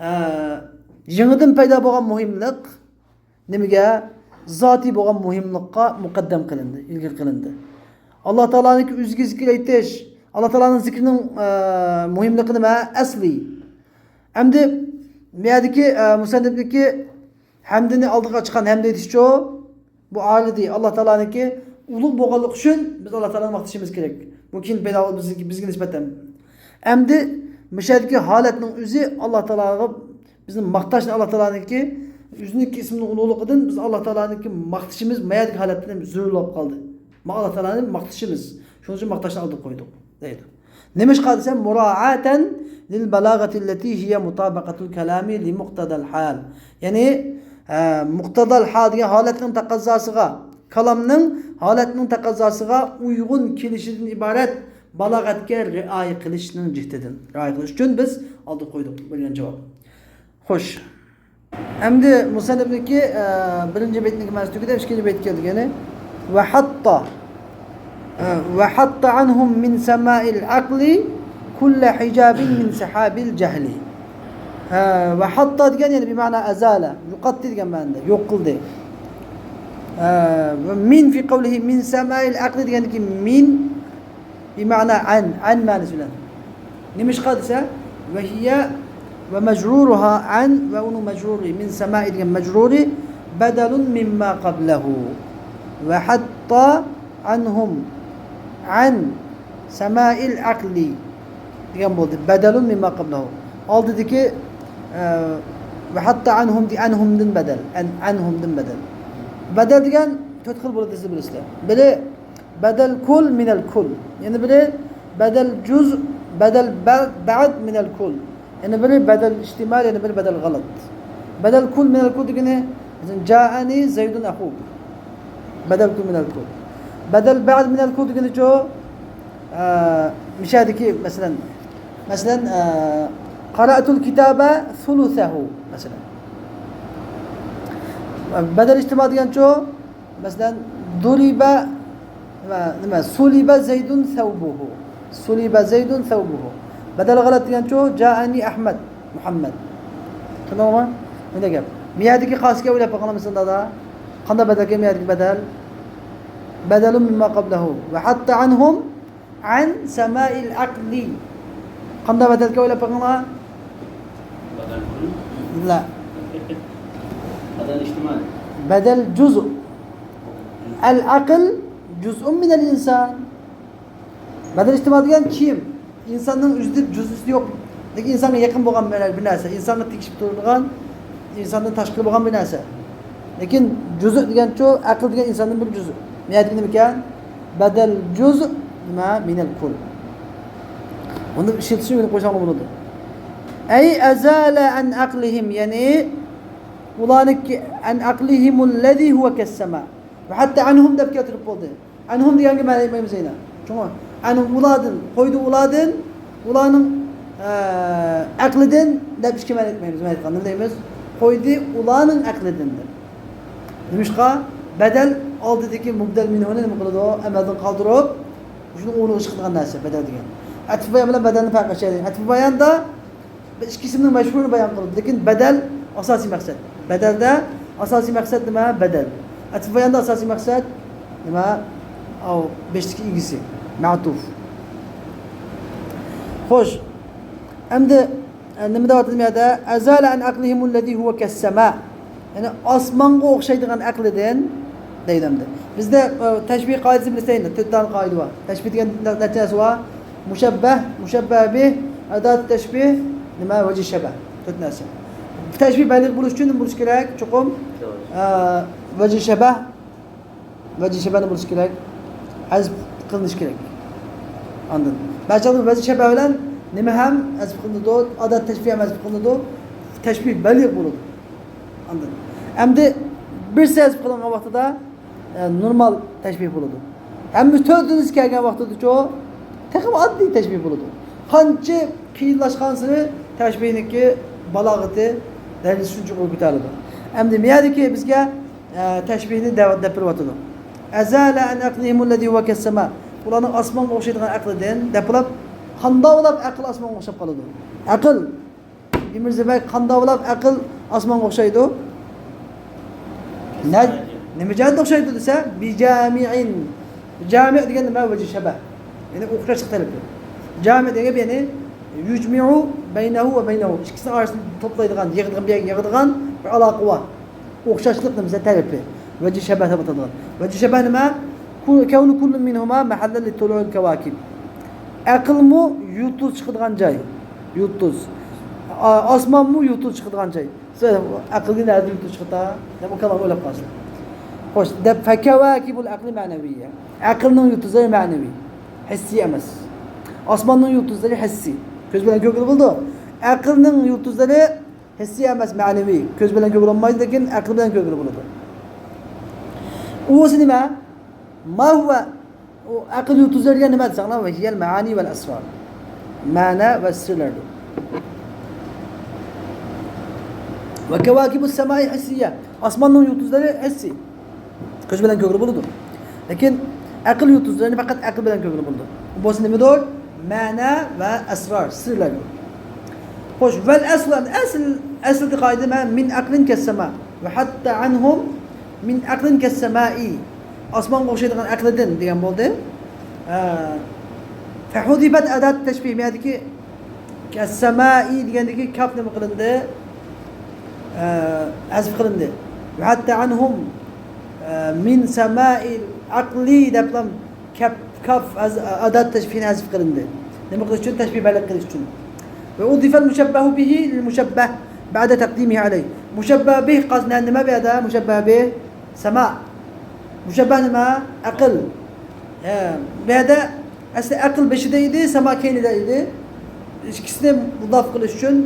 ھە، يېڭىدىن پەيدا بولغان مۇھىملىق نېمىگە؟ زاتىي بولغان مۇھىملىققا مۇقەددەم قىلىندى، ئىلگىرى قىلىندى. ئاللا تائالانىڭكى ئۆزىگە زىكىر ئېيتىش، ئاللا تائالانىڭ زىكرىنىڭ، ئە، مۇھىملىقى نېمە؟ ئەسلىي. ئەمدى بۇ يەردىكى، ئە، مۇسەننىپنىڭكى ھەمدىنى ئالدىغا چىققان ھەمدە ئېيتىشچۇ؟ بۇ ئارىدى ئاللا تائالانىڭكى ئۇلۇغ بولغانلىقى ئۈچۈن بىز ئاللا تائالانى ماختىشىمىز كېرەك. بۇ كېيىن پەيدا بولغان بىزگە، بىزگە نىسبەتەن. ئەمدى مۇشۇ يەردىكى ھالەتنىڭ ئۆزى ئاللا تائالاغا بىزنى ماختاشنى، ئاللا تائالانىڭكى ئۆزىنىڭكى ئىسمىنىڭ ئۇلۇغلۇقىدىن بىز ئاللا تائالانىڭكى ماختىشىمىز ما يەردىكى ھالەتتىن زۆرۈر بولۇپ قالدى. ما ئاللا تائالانى ماختىشىمىز. شۇنىڭ ئۈچۈن ماختاشنى ئالدىغا قويدۇق دەيدۇ. نېمىشقا دېسە، مۇرائەتەن لىل بالاغەتىللەتى ھىيە مۇتابىقەتۇل كالامى لىمۇقتەدەل ھال. يەنى، ئە، مۇقتەدەل ھال دېگەن ھالەتنىڭ تەقەززاسىغا، كالامنىڭ ھالەتنىڭ تەقەززاسىغا ئۇيغۇن كېلىشىدىن ئىبارەت بالاغەتكە رىئايە قىلىشنىڭ جىھتىدىن. رىئايە قىلىش ئۈچۈن بىز ئالدىغا قويدۇق بەرگەن جاۋاب. خوش. ئەمدى مۇسەننىپنىڭكى، ئە، بىرىنچى بېيتنىڭكى مەنىسى تۈگىدى، ئىككىنچى بېيتكە كەلدۇق، يەنى. ۋە ھەتتا، ئە، ۋە ھەتتا ئەنھۇم مىن سەمائىل ئەقلى كۇللە ھىجابىن مىن سەھابىل جەھلى. ھە، ۋە ھەتتا دېگەن، يەنى بىمەنا ئەزالە، يوقاتتى دېگەن مەنىدە، يوق قىلدى. ئە، ۋە مىن فى قەۋلىھى مىن سەمائىل ئەقلى دېگەندىكى مىن بىمەنا ئەن، ئەن مەنىسى بىلەن. نېمىشقا دېسە، ۋە ھىيە ۋە مەجرۇرۇھا ئەن ۋە ئۇنىڭ مەجرۇرى مىن سەمائى دېگەن مەجرۇرى بەدەلۇن مىمما قەبلەھۇ. ۋە ھەتتا ئەنھۇم ئەن سەمائىل ئەقلى دېگەن بولدى. بەدەلۇن مىمما قەبلەھۇ. ئالدىدىكى، ئە، ۋە ھەتتا ئەنھۇم دېگەن ئەنھۇمدىن بەدەل. ئەن، ئەنھۇمدىن بەدەل. بەدەل دېگەن تۆت خىل بولىدۇ، سىز بىلىسىلەر. بىرى بەدەل كۇل مىنەل كۇل. يەنە بىرى بەدەل جۇز، بەدەل بە-، بەئد مىنەل كۇل. يەنە بىرى بەدەل ئىھتىمال، يەنە بىرى بەدەل غەلەت. بەدەل كۇل مىنەل كۇل دېگىنى، مەسىلەن، جائەنى زەيدۇن ئەخۇك. بەدەل كۇل مىنەل كۇل. بەدەل بەئد مىنەل كۇل دېگىنىچۇ؟ ئە، مىشەدىكى، مەسىلەن، مەسىلەن، ئە، قەرەئتۇل كىتابە سۇلۇسەھۇ، مەسىلەن. بەدەل ئىھتىمال دېگەنچۇ؟ مەسىلەن، دۇرىبە، نېمە، نېمە، سۇلىبە زەيدۇن سەۋبۇھۇ. سۇلىبە زەيدۇن سەۋبۇھۇ. بەدەل غەلەت دېگەنچۇ؟ جائەنى ئەھمەد، مۇھەممەد. چۈشەندىڭىزمۇ؟ مۇنداق گەپ. مىيەدىكى قاسىكەن ئويلاپ باقىڭلار، مىسال دادا. قانداق بەدەلكەن مىيەدىكى بەدەل؟ بەدەلۇن مىمما قابلەھۇ. ۋە ھەتتا ئەنھۇم ئەن سەمائىل ئەقلى. قانداق بەدەلكەن ئويلاپ باقىڭلار. لا. بەدەل ئىجتىمائىي. بەدەل جۇزء. ئەل ئەقل جۇزئۇن مىنەل ئىنسان. بەدەل ئىجتىمائىي دېگەن كىيىم. ئىنساننىڭ ئۆزىدە جۇزئىسى يوق. لېكىن ئىنسانغا يېقىن بولغان بىر، بىر نەرسە. ئىنسانغا تېگىشىپ تۇرىدىغان، ئىنساندىن تاشقىرى بولغان بىر نەرسە. لېكىن جۇزء دېگەنچۇ، ئەقىل دېگەن ئىنساندىن بىر جۇزء. مىيەدىكى نېمىكەن؟ بەدەل جۇزء نېمە؟ مىنەل كۇل. ئۇنى ئىشلىتىشنى ئۆگىنىپ قويساڭلار بولىدۇ. ئەي ئەزالە ئەن ئەقلىھىم، يەنى ئۇلارنىڭكى، ئەن ئەقلىھىمۇللەزى ھۇۋە كەسسەما. ۋە ھەتتا ئەنھۇم دەپ كەلتۈرۈپ بولدى. ئەنھۇم دېگەنگە مەنە ئېيتمايمىز يەنە. چوڭ ئەنھۇم ئۇلاردىن، قويدى ئۇلاردىن، ئۇلارنىڭ، ئە، ئەقلىدىن دەپ ئىككى مەنە ئېيتمايمىز. مەنە ئېيتقاندا نېمە دەيمىز؟ قويدى ئۇلارنىڭ ئەقلىدىن دەپ. نېمىشقا؟ بەدەل ئالدىدىكى مۇبدەل مىنھۇنى نېمە قىلىدۇ؟ ئەمەلدىن قالدۇرۇپ، شۇنىڭ ئورنىغا چىقىدىغان نەرسە بەدەل دېگەن. ئەتىف بايان بىلەن بەدەلنى پەرقى ئاشۇ. ئەتىف باياندا بىز ئىككى ئىسىمنىڭ مەشھۇرىنى بايان قىلدۇق، لېكىن بەدەل ئاساسىي مەقسەت. بەدەلدە ئاساسىي مەقسەت نېمە؟ بەدەل. ئەتىف باياندا ئاساسىي مەقسەت نېمە؟ ئاۋۇ بېشىدىكى ئىگىسى، مەتۇف. خوش. ئەمدى، ئە، نېمە دەۋاتىدۇ بۇ يەردە؟ ئەزالە ئەن ئەقلىھىمۇللەزى ھۇۋە كەسسەما. يەنى ئاسمانغا ئوخشايدىغان ئەقلىدىن دەيدۇ ئەمدى. بىزدە، ئە، تەشبىھ قائىدىسى بىلىسەن، تۆت دانە قائىدە بار. تەشبىھ دېگەن نە-، نەچچە نەرسە بار؟ مۇشەببەھ، مۇشەببەھ بىھ، ئەدات تەشبىھ، نېمە، ۋەجھى شەبەھ. تۆت نەرسە. تەشبىھ بەلىغ بولۇش ئۈچۈن نېمە بولۇش كېرەك؟ چوقۇم، ئە، ۋەجھى شەبەھ، ۋەجھى شەبەھ نېمە بولۇش كېرەك؟ ھەزپ قىلىنىش كېرەك. ئاندىن بەزى چاغدا ۋەجھى شەبەھ بىلەن نېمە ھەم ھەزپ قىلىنىدۇ، ئادات تەشبىھ ھەم ھەزپ قىلىنىدۇ، تەشبىھ بەلىغ بولىدۇ. ئاندىن ئەمدى بىرسى ھەزپ قىلىنغان ۋاقتىدا، ئە، نورمال تەشبىھ بولىدۇ. ئەمما تۆتىنچىسى كەلگەن ۋاقتىدىچۇ تېخىمۇ ئاددىي تەشبىھ بولىدۇ. قانچە قىيىنلاشقانسېرى تەشبىھنىڭكى بالاغىتى دەرىجىسى شۇنچە يۇقىرى كۆتۈرۈلىدۇ. ئەمدى مۇ يەردىكى بىزگە، ئە، تەشبىھنى دەپ، دەپ بېرىۋاتىدۇ. ئەزالە ئەن ئەقلىھىمۇللەزى ھۇۋە كەسسەما. ئۇلارنىڭ ئاسمانغا ئوخشايدىغان ئەقلىدىن دەپ بولۇپ، قانداق بولۇپ ئەقىل ئاسمانغا ئوخشاپ قالىدۇ؟ ئەقىل ئىمىرزىبەگ قانداق بولۇپ ئەقىل ئاسمانغا ئوخشايدۇ؟ نە-، نېمە جەھەتتە ئوخشايدۇ دېسە، بىجامىئىن. جامىئ دېگەن نېمە؟ ۋەجھى شەبەھ. يەنى ئوخشاشلىق تەرىپى. جامىئ دېگەن گەپ، يەنى يۇجمىئۇ بەينەھۇ ۋە بەينەھۇ. ئىككىسىنىڭ ئارىسىنى توپلايدىغان، يىغىدىغان، بىر يەرگە يىغىدىغان بىر ئالاقە بار. ئوخشاشلىق نېمىسى؟ تەرىپى. ۋەجھى شەبەھ دەپ ئاتىلىدۇ. ۋەجھى شەبەھ نېمە؟ كۇ-، كەۋنۇ كۇللۇن مىنھۇما مەھەللەن لىتۇلۇئىل كەۋاكىب. ئەقىلمۇ يۇلتۇز چىقىدىغان جاي. يۇلتۇز. ئا-، ئاسمانمۇ يۇلتۇز چىقىدىغان جاي. سىز ئەقىلگە نەدە يۇلتۇز چىقىتا؟ دەپ ئۇ كالامنى ئويلاپ قالسىڭىز. خوش، دەپ فەكەۋاكىبۇل ئەقلى مەنەۋىيە. ئەقىلنىڭ يۇلتۇزلىرى مەنىۋى. ھېسسىي ئەمەس. ئاسماننىڭ يۇلتۇزلىرى ھېسسىي. كۆز بىلەن كۆرگىلى بولىدۇ. ئەقىلنىڭ يۇلتۇزلىرى ھېسسىي ئەمەس، مەنىۋى. كۆز بىلەن كۆرگىلى بولمايدۇ، لېكىن ئەقىل بىلەن كۆرگىلى بولىدۇ. ئۇسى نېمە؟ ما ھۇۋە. ئۇ ئەقىل يۇلتۇزلىرى دېگەن نېمە دېسەڭلار؟ ۋە ھىيەل مەئانى ۋەل ئەسرار. مەنە ۋە سىرلەردۇر. ۋە كەۋاكىبۇس سەمائى ھىسسىيە. ئاسماننىڭ يۇلتۇزلىرى ھىسسىي. كۆز بىلەن كۆرگىلى بولىدۇ. لېكىن ئەقىل يۇلتۇزلىرىنى پەقەت ئەقىل بىلەن كۆرگىلى بولىدۇ. بۇ بولسا نېمىدۇر؟ مەنە ۋە ئەسرار، سىرلەردۇر. خوش، ۋەل ئەسلى، ئەسل، ئەسلىدىكى قائىدە نېمە؟ مىن ئەقلىن كەسسەما. ۋە ھەتتا ئەنھۇم مىن ئەقلىن كەسسەمائى. ئاسمانغا ئوخشايدىغان ئەقلىدىن دېگەن بولدى. ئە، فەھۇزىفەت ئەدات تەشبىھ. بۇ يەردىكى كەسسەمائى دېگەندىكى كاپ نېمە قىلىندى؟ ئە، ھەزپ قىلىندى. ۋە ھەتتا ئەنھۇم، ئە، مىن سەمائىل ئەقلى دەپلا كاپ، كاپ ھەز-، ئادات تەشبىھىنى ھەزپ قىلىندى. نېمە قىلىش ئۈچۈن؟ تەشبىھ بەلىغ قىلىش ئۈچۈن. ۋە ئۇزىفەل مۇشەببەھۇ بىھى لىل مۇشەببەھ بەئدە تەقدىمىھى ئەلەيھ. مۇشەببەھ بىھ قاز-، نە-، نېمە بۇ يەردە؟ مۇشەببەھ بىھ سەما. مۇشەببەھ نېمە؟ ئەقىل. ھە، بۇ يەردە ئەسلى ئەقىل بېشىدا ئىدى، سەما كەينىدە ئىدى. ئىككىسىنى مۇداپىئە قىلىش ئۈچۈن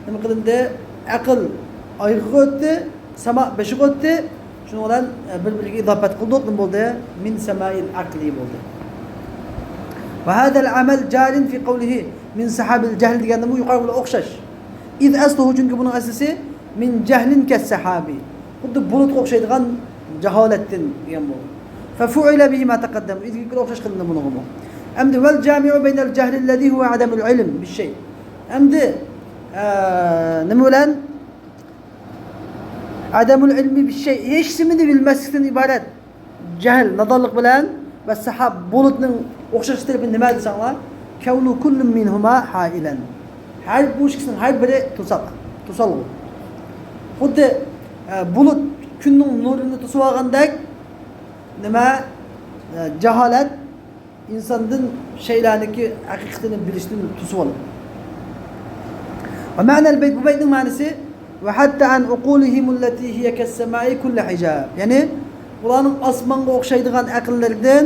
نېمە قىلىندى؟ ئەقىل ئايىغىغا ئۆتتى، سەما بېشىغا ئۆتتى. شۇنىڭ بىلەن، ئە، بىر-بىرىگە ئىزاپەت قىلدۇق، نېمە بولدى؟ مىن سەمائىل ئەقلى بولدى. ۋە ھازەل ئەمەل جارىن فى قەۋلىھى مىن سەھابىل جەھل دېگەندىمۇ يۇقىرىقى بىلەن ئوخشاش. ئىز ئەسلۇھۇ، چۈنكى بۇنىڭ ئەسلىسى مىن جەھلىن كەسسەھابى. خۇددى بۇلۇتقا ئوخشايدىغان جاھالەتتىن دېگەن بولدى. فەفۇئىلە بىھى ما تەقەددەم. ئىلگىرىكىگە ئوخشاش قىلىندى بۇنىڭغىمۇ. ئەمدى ۋەل جامىئۇ بەينەل جەھلىللەزى ھۇۋە ئەدەمۇل ئىلم بىششەي. ئەمدى، ئە، نېمە بىلەن؟ ئەدەمۇل ئىلمى بىششەي، ھېچنېمىنى بىلمەسلىكتىن ئىبارەت جەھىل، نادانلىق بىلەن ۋە سەھاب، بۇلۇتنىڭ ئوخشاش تەرىپى نېمە دېسەڭلار، كەۋنۇ كۇللىن مىنھۇما ھائىلەن. ھەر بۇ ئىككىسىنىڭ ھەر بىرى توساق، توسالغۇ. خۇددى، ئە، بۇلۇت كۈننىڭ نۇرىنى توسۇۋالغاندەك، نېمە، ئە، جاھالەت ئىنساندىن شەيئىلەرنىڭكى ھەقىقىتىنى بىلىشتىن توسۇۋالىدۇ. ۋە مەنەل بەيت، بۇ بەيتنىڭ مەنىسى، ۋە ھەتتا ئەن ئۇقۇلىھىمۇ لەتى ھىيە كەسسەمائى كۇللە ھىجاب. يەنى، ئۇلارنىڭ ئاسمانغا ئوخشايدىغان ئەقىللىرىدىن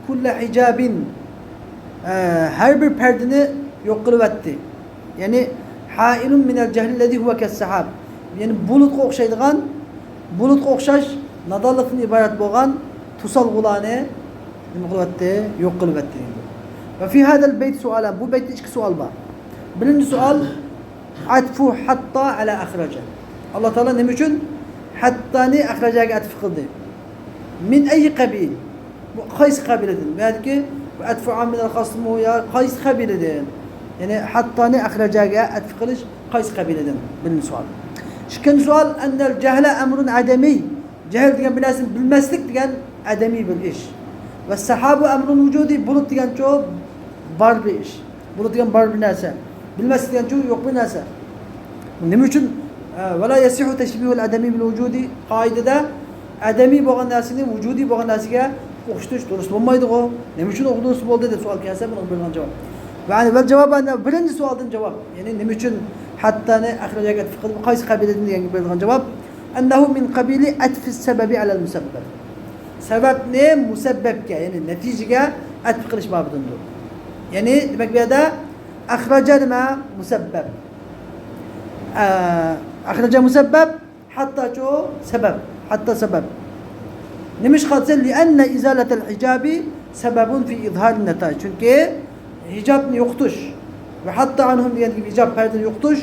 كۇللە ھىجابىن، ئە، ھەر بىر پەردىنى يوق قىلىۋەتتى. يەنى، ھائىلۇن مىنەل جەھلىللەزى ھۇۋە كەسسەھاب. يەنى بۇلۇتقا ئوخشايدىغان، بۇلۇتقا ئوخشاش نادانلىقتىن ئىبارەت بولغان توسالغۇلارنى نېمە قىلىۋەتتى؟ يوق قىلىۋەتتى دېگەن. ۋە فى ھازەل بەيت سۇئالان. بۇ بەيتتە ئىككى سوئال بار. بىرىنچى سوئال، ئەتفۇ ھەتتا ئەلا ئەخرەجە. ئاللا تائالا نېمە ئۈچۈن ھەتتانى ئەخرەجەگە ئەتف قىلدى؟ مىن ئەيي قەبىل؟ بۇ قايسى قەبىلىدىن؟ بۇ يەردىكى بۇ ئەتفۇ ئاممىنەل خاسمۇ يا قايسى قەبىلىدىن؟ يەنى ھەتتانى ئەخرەجەگە ئەتف قىلىش قايسى قەبىلىدىن؟ بىرىنچى سوئال. ئىككىنچى سوئال، ئەننەل جەھلە ئەمرۇن ئەدەمىي. جەھل دېگەن بىر نەرسىنى بىلمەسلىك دېگەن ئەدەمىي بىر ئىش. ۋە سەھابۇ ئەمرۇن ۋۇجۇدىي، بۇلۇت دېگەنچۇ بار بىر ئىش. بۇلۇت دېگەن بار بىر نەرسە. بىلمەسلىك دېگەنچۇ يوق بىر نەرسە. نېمە ئۈچۈن؟ ئە، ۋەلا يەسىھۇ تەشبىھۇل ئەدەمىي بىل ۋۇجۇدىي. قائىدىدە ئەدەمىي بولغان نەرسىنى ۋۇجۇدىي بولغان نەرسىگە ئوخشىتىش دۇرۇس بولمايدىغۇ. نېمە ئۈچۈن ئۇ دۇرۇس بولدى دەپ سوئال كەلسە، بۇنىڭغا بېرىدىغان جاۋاب. ۋە، ۋەل جاۋاب، بىرىنچى سوئالدىن جاۋاب. يەنى نېمە ئۈچۈن ھەتتانى ئەخرەجەگە ئەتف قىلدى، قايسى قەبىلىدىن دېگەنگە بېرىدىغان جاۋاب. ئەننەھۇ مىن قەبىلى ئەتفىس سەبەبى ئەلەل مۇسەببەب. سەۋەبنى مۇسەببەپكە، يەنى نەتىجىگە ئەتف قىلىش بابىدىندۇر. يەنى دېمەك، بۇ يەردە ئەخرەجە نېمە؟ مۇسەببەپ. ئە، ئەخرەجە مۇسەببەپ، ھەتتاچۇ سەبەب. ھەتتا سەبەب. نېمىشقا دېسە، لىئەننە ئىزالەتەل ھىجابى سەبەبۇن فى ئىزھارىن نەتائىج. چۈنكى ھىجابنى يوقىتىش ۋە ھەتتا ئەنھۇم دېگەندىكى ھىجاب پەردىنى يوقىتىش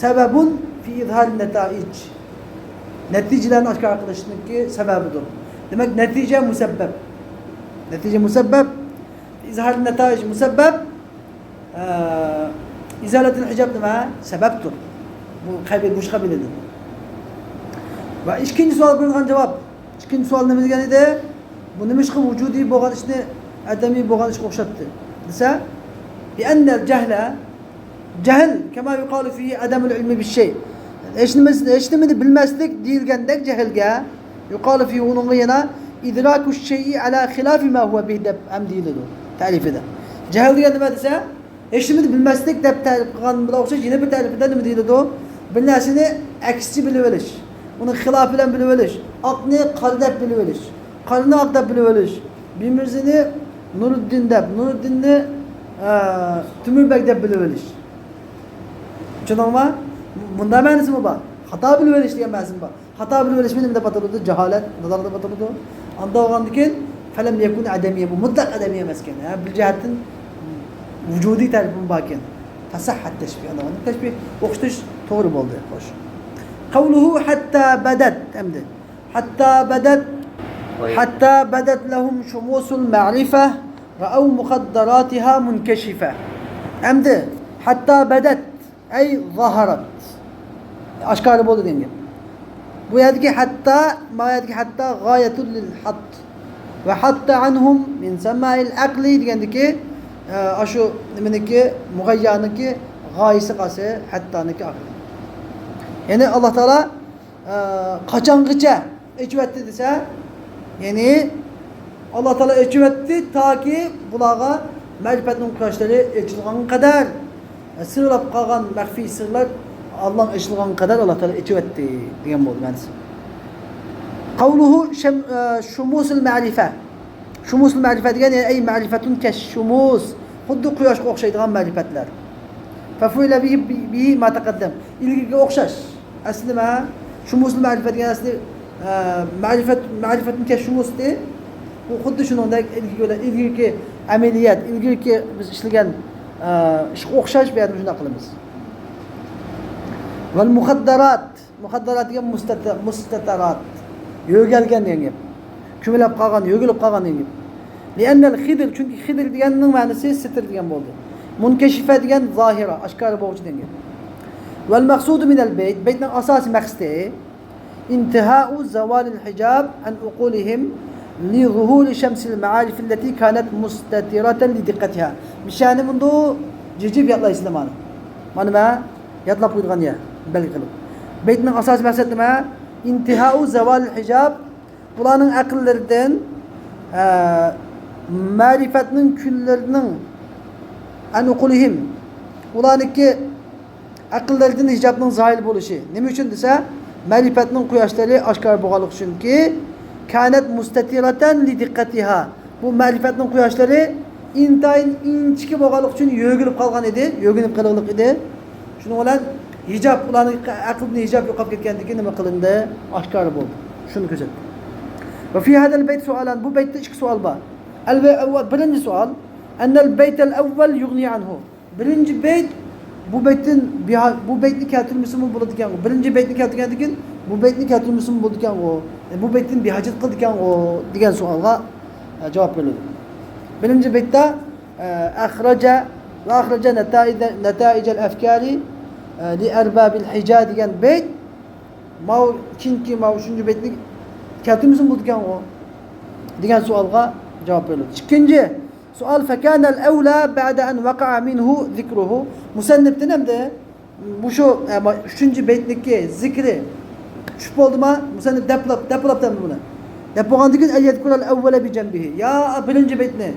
سەبەبۇن فى ئىزھارىن نەتائىج. نەتىجىلەرنى ئاشكارا قىلىشنىڭكى سەۋەبىدۇر. دېمەك، نەتىجە مۇسەببەپ. نەتىجە مۇسەببەپ. ئىزھار نەتائىج مۇسەببەپ. ئە، ئىزالەتۇل ھىجاب نېمە؟ سەۋەبتۇر. بۇ قەبىل، بۇ قەبىلىدىن. ۋە ئىككىنچى سوئال بېرىلغان جاۋاب. ئىككىنچى سوئال نېمە دېگەن ئىدى؟ بۇ نېمىشقا ۋۇجۇدىي بولغان ئىشنى ئەدەمىي بولغان ئىشقا ئوخشاتتى دېسە، لىئەننەل جەھلە، جەھىل، كەما يۇقالۇ فىھى ئەدەمۇل ئىلمى بىششەي. ھېچ نېمە، ھېچ نېمىنى بىلمەسلىك دېيىلگەندەك جەھىلگە، يۇقالۇ فىھى، ئۇنىڭغا يەنە ئىدراكۇ شەيئى ئەلا خىلافى ما ھۇۋە بىھ دەپ ھەم دېيىلىدۇ تەرىپىدە. جەھىل دېگەن نېمە دېسە، ھېچنېمىنى بىلمەسلىك دەپ تەرىپ قىلغان بىلەن ئوخشاش، يەنە بىر تەرىپىدە نېمە دېيىلىدۇ؟ بىر نەرسىنى ئەكسىچە بىلىۋېلىش، ئۇنىڭ خىلاپى بىلەن بىلىۋېلىش، ئاقنى قارا دەپ بىلىۋېلىش، قارىنى ئاق دەپ بىلىۋېلىش، بىمىرزىنى نۇرۇددىن دەپ، نۇرۇددىننى، ئە، تۆمۈربەگ دەپ بىلىۋېلىش. چۈشەندىڭىزمۇ؟ مۇنداق مەنىسىمۇ بار. خاتا بىلىۋېلىش دېگەن مەنىسىمۇ بار. خاتا بىلىۋېلىش نېمە دەپ ئاتىلىدۇ؟ جاھالەت، نادانلىق دەپ ئاتىلىدۇ. ئاندا بولغاندىن كېيىن، فەلەم يەكۇن ئەدەمىيە، بۇ مۇتلەق ئەدەمىي ئەمەسكەن. ھە، بىر جەھەتتىن ۋۇجۇدىي تەرىپىمۇ باركەن. فەسەھھەت تەشبىھ، ئاندا بولغاندىن كېيىن تەشبىھ ئوخشىتىش توغرا بولدى. خوش. قەۋلۇھۇ ھەتتا بەدەت، ئەمدى. ھەتتا بەدەت، ھەتتا بەدەت لەھۇم شۇمۇسۇل مەرىفە، رەئەۋ مۇخەددەراتىھا مۇنكەشىفە. ئەمدى، ھەتتا بەدەت، ئەي زاھەرەت. ئاشكارا بولدى دېگەن گەپ. بۇ يەردىكى ھەتتا، ما يەردىكى ھەتتا غايەتۇل لىل ھەد. ۋە ھەتتا ئەنھۇم مىن سەمائىل ئەقلى دېگەندىكى، ئە، ئاشۇ نېمىنىڭكى، مۇغەييانىڭكى غايىسى قالسا، ھەتتانىڭكى ئاخىرى. يەنى ئاللا تائالا، ئە، قاچانغىچە ئېچىۋەتتى دېسە، يەنى ئاللا تائالا ئېچىۋەتتى، تاكى بۇلارغا مەرىپەتنىڭ قۇياشلىرى ئېچىلغانغا قەدەر، سىرلاپ قالغان مەخپىي سىرلار ئاللام ئېچىلغانغا قەدەر ئاللا تائالا ئېچىۋەتتى دېگەن بولدى مەنىسى. قەۋلۇھۇ شەم-، ئە، شۇمۇسۇل مەرىفە. شموس المعرفة دېگەن، يەنى أي معرفة كالشموس، خۇددى قۇياشقا ئوخشايدىغان مەرىپەتلەر. ففعل به، به ما تقدم. ئىلگىرىكىگە ئوخشاش. ئەسلى نېمە؟ شموس المعرفة دېگەن ئەسلى، ئە، مەرىپەت، مەرىپەتنى كەششۇمۇس دېدى. بۇ خۇددى شۇنىڭدەك ئىلگىرىكى، ئىلگىرىكى ئەمەلىيەت، ئىلگىرىكى بىز ئىشلىگەن، ئە، ئىشقا ئوخشاش بۇ يەردە شۇنداق قىلىمىز. والمخدرات. مۇخەددەرات دېگەن مۇستەتە-، مۇستەتەرات. يۆگەلگەن دېگەن گەپ. كۆمۈلۈپ قالغان، يۆگىلىپ قالغان دېگەن گەپ. لأن الخدر، چۈنكى خدر دېگەننىڭ مەنىسى ستر دېگەن بولدى. منكشفة دېگەن زاھىرە، ئاشكارا بولغۇچى دېگەن گەپ. والمقصود من البيت، بەيتنىڭ ئاساسىي مەقسىتى، انتهاء زوال الحجاب عن عقولهم لظهور شمس المعارف التي كانت مستترة لدقتها. مىشەنى مۇنداق جىجىپ يادلايسىلەر مانا. مانا مەن يادلاپ قويىدىغان يەر، بەلگە قىلىپ. بەيتنىڭ ئاساسىي مەقسىتى نېمە؟ انتهاء زوال الحجاب، ئۇلارنىڭ ئەقىللىرىدىن، ئە، مەرىپەتنىڭ كۈنلىرىنىڭ، عن عقولهم، ئۇلارنىڭكى ئەقىللىرىدىن ھىجابنىڭ زايىل بولۇشى. نېمە ئۈچۈن دېسە، مەرىپەتنىڭ قۇياشلىرى ئاشكارا بولغانلىقى ئۈچۈنكى، كانت مۇستەتىرەتەن لىدىققەتىھا. بۇ مەرىپەتنىڭ قۇياشلىرى ئىنتايىن ئىنچىكە بولغانلىقى ئۈچۈن يۆگىلىپ قالغان ئىدى، يۆگىنىپ قېلىنلىق ئىدى. شۇنىڭ بىلەن ھىجاب، ئۇلارنىڭ ئەقلىدىن ھىجاب يوقاپ كەتكەندىكىن نېمە قىلىندى؟ ئاشكارا بولدى. شۇنى كۆرسەتتى. وفي هذا البيت سؤالان، بۇ بەيتتە ئىككى سوئال بار. ئەۋۋەل، بىرىنچى سوئال، أن البيت الأول يغني عنه. بىرىنچى بەيت، بۇ بەيتتىن بىھا-، بۇ بەيتنى كەلتۈرمىسىمۇ بولىدىكەنغۇ. بىرىنچى بەيتنى كەلتۈرگەندىكىن، بۇ بەيتنى كەلتۈرمىسىمۇ بولىدىكەنغۇ. ئە، بۇ بەيتتىن بىھاجەت قىلىدىكەنغۇ دېگەن سوئالغا، ئە، جاۋاب بېرىلىدۇ. بىرىنچى بەيتتە، ئە، أخرج، وأخرج نتائج، نتائج الأفكار، ئە، لأرباب الحجة دېگەن بەيت، ماۋۇ كېيىنكى، ماۋۇ ئۈچىنچى بەيتنى كەلتۈرمىسىمۇ بولىدىكەنغۇ دېگەن سوئالغا جاۋاب بېرىلىدۇ. ئىككىنچى سوئال، فكان الأولى بعد أن وقع منه ذكره. مۇسەننىپتىن ئەمدى مۇشۇ، ئە، ما-، ئۈچىنچى بەيتنىڭكى زىكرى چۈشۈپ بولدىما؟ مۇسەننىپ دەپ بولاپ، دەپ بولاپتۇ ئەمدى بۇنى. دەپ بولغاندىن كېيىن، أن يذكر الأول بجنبه. يا بىرىنچى بەيتنى،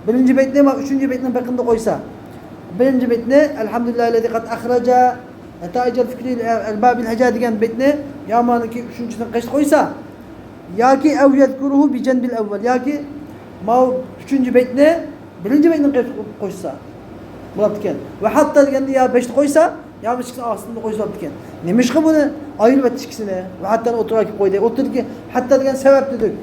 بىرىنچى بەيتنى ما ئۈچىنچى بەيتنىڭ بېقىنىدا قويسا. بىرىنچى بەيتنى، الحمد لله الذي قد أخرج نتائج الفكر لأرباب الحجة دېگەن بەيتنى يا مانىكى ئۈچىنچىدىن قېشىدا قويسا. ياكى أو يذكره بجنب الأول، ياكى ماۋۇ ئۈچىنچى بەيتنى بىرىنچى بەيتنىڭ قېشىدا قوشسا بولاپتىكەن. ۋە ھەتتا دېگەندە يا بەشتە قويسا، يا ئىككىسىنىڭ ئاستىدا قويسا بولاپتىكەن. نېمىشقا بۇنى ئايرىۋەتتى ئىككىسىنى؟ ۋە ھەتتانى ئوتتۇرىغا ئەكىپ قويدى. ئوتتۇرىدىكى ھەتتا دېگەن سەۋەب دېدۇق.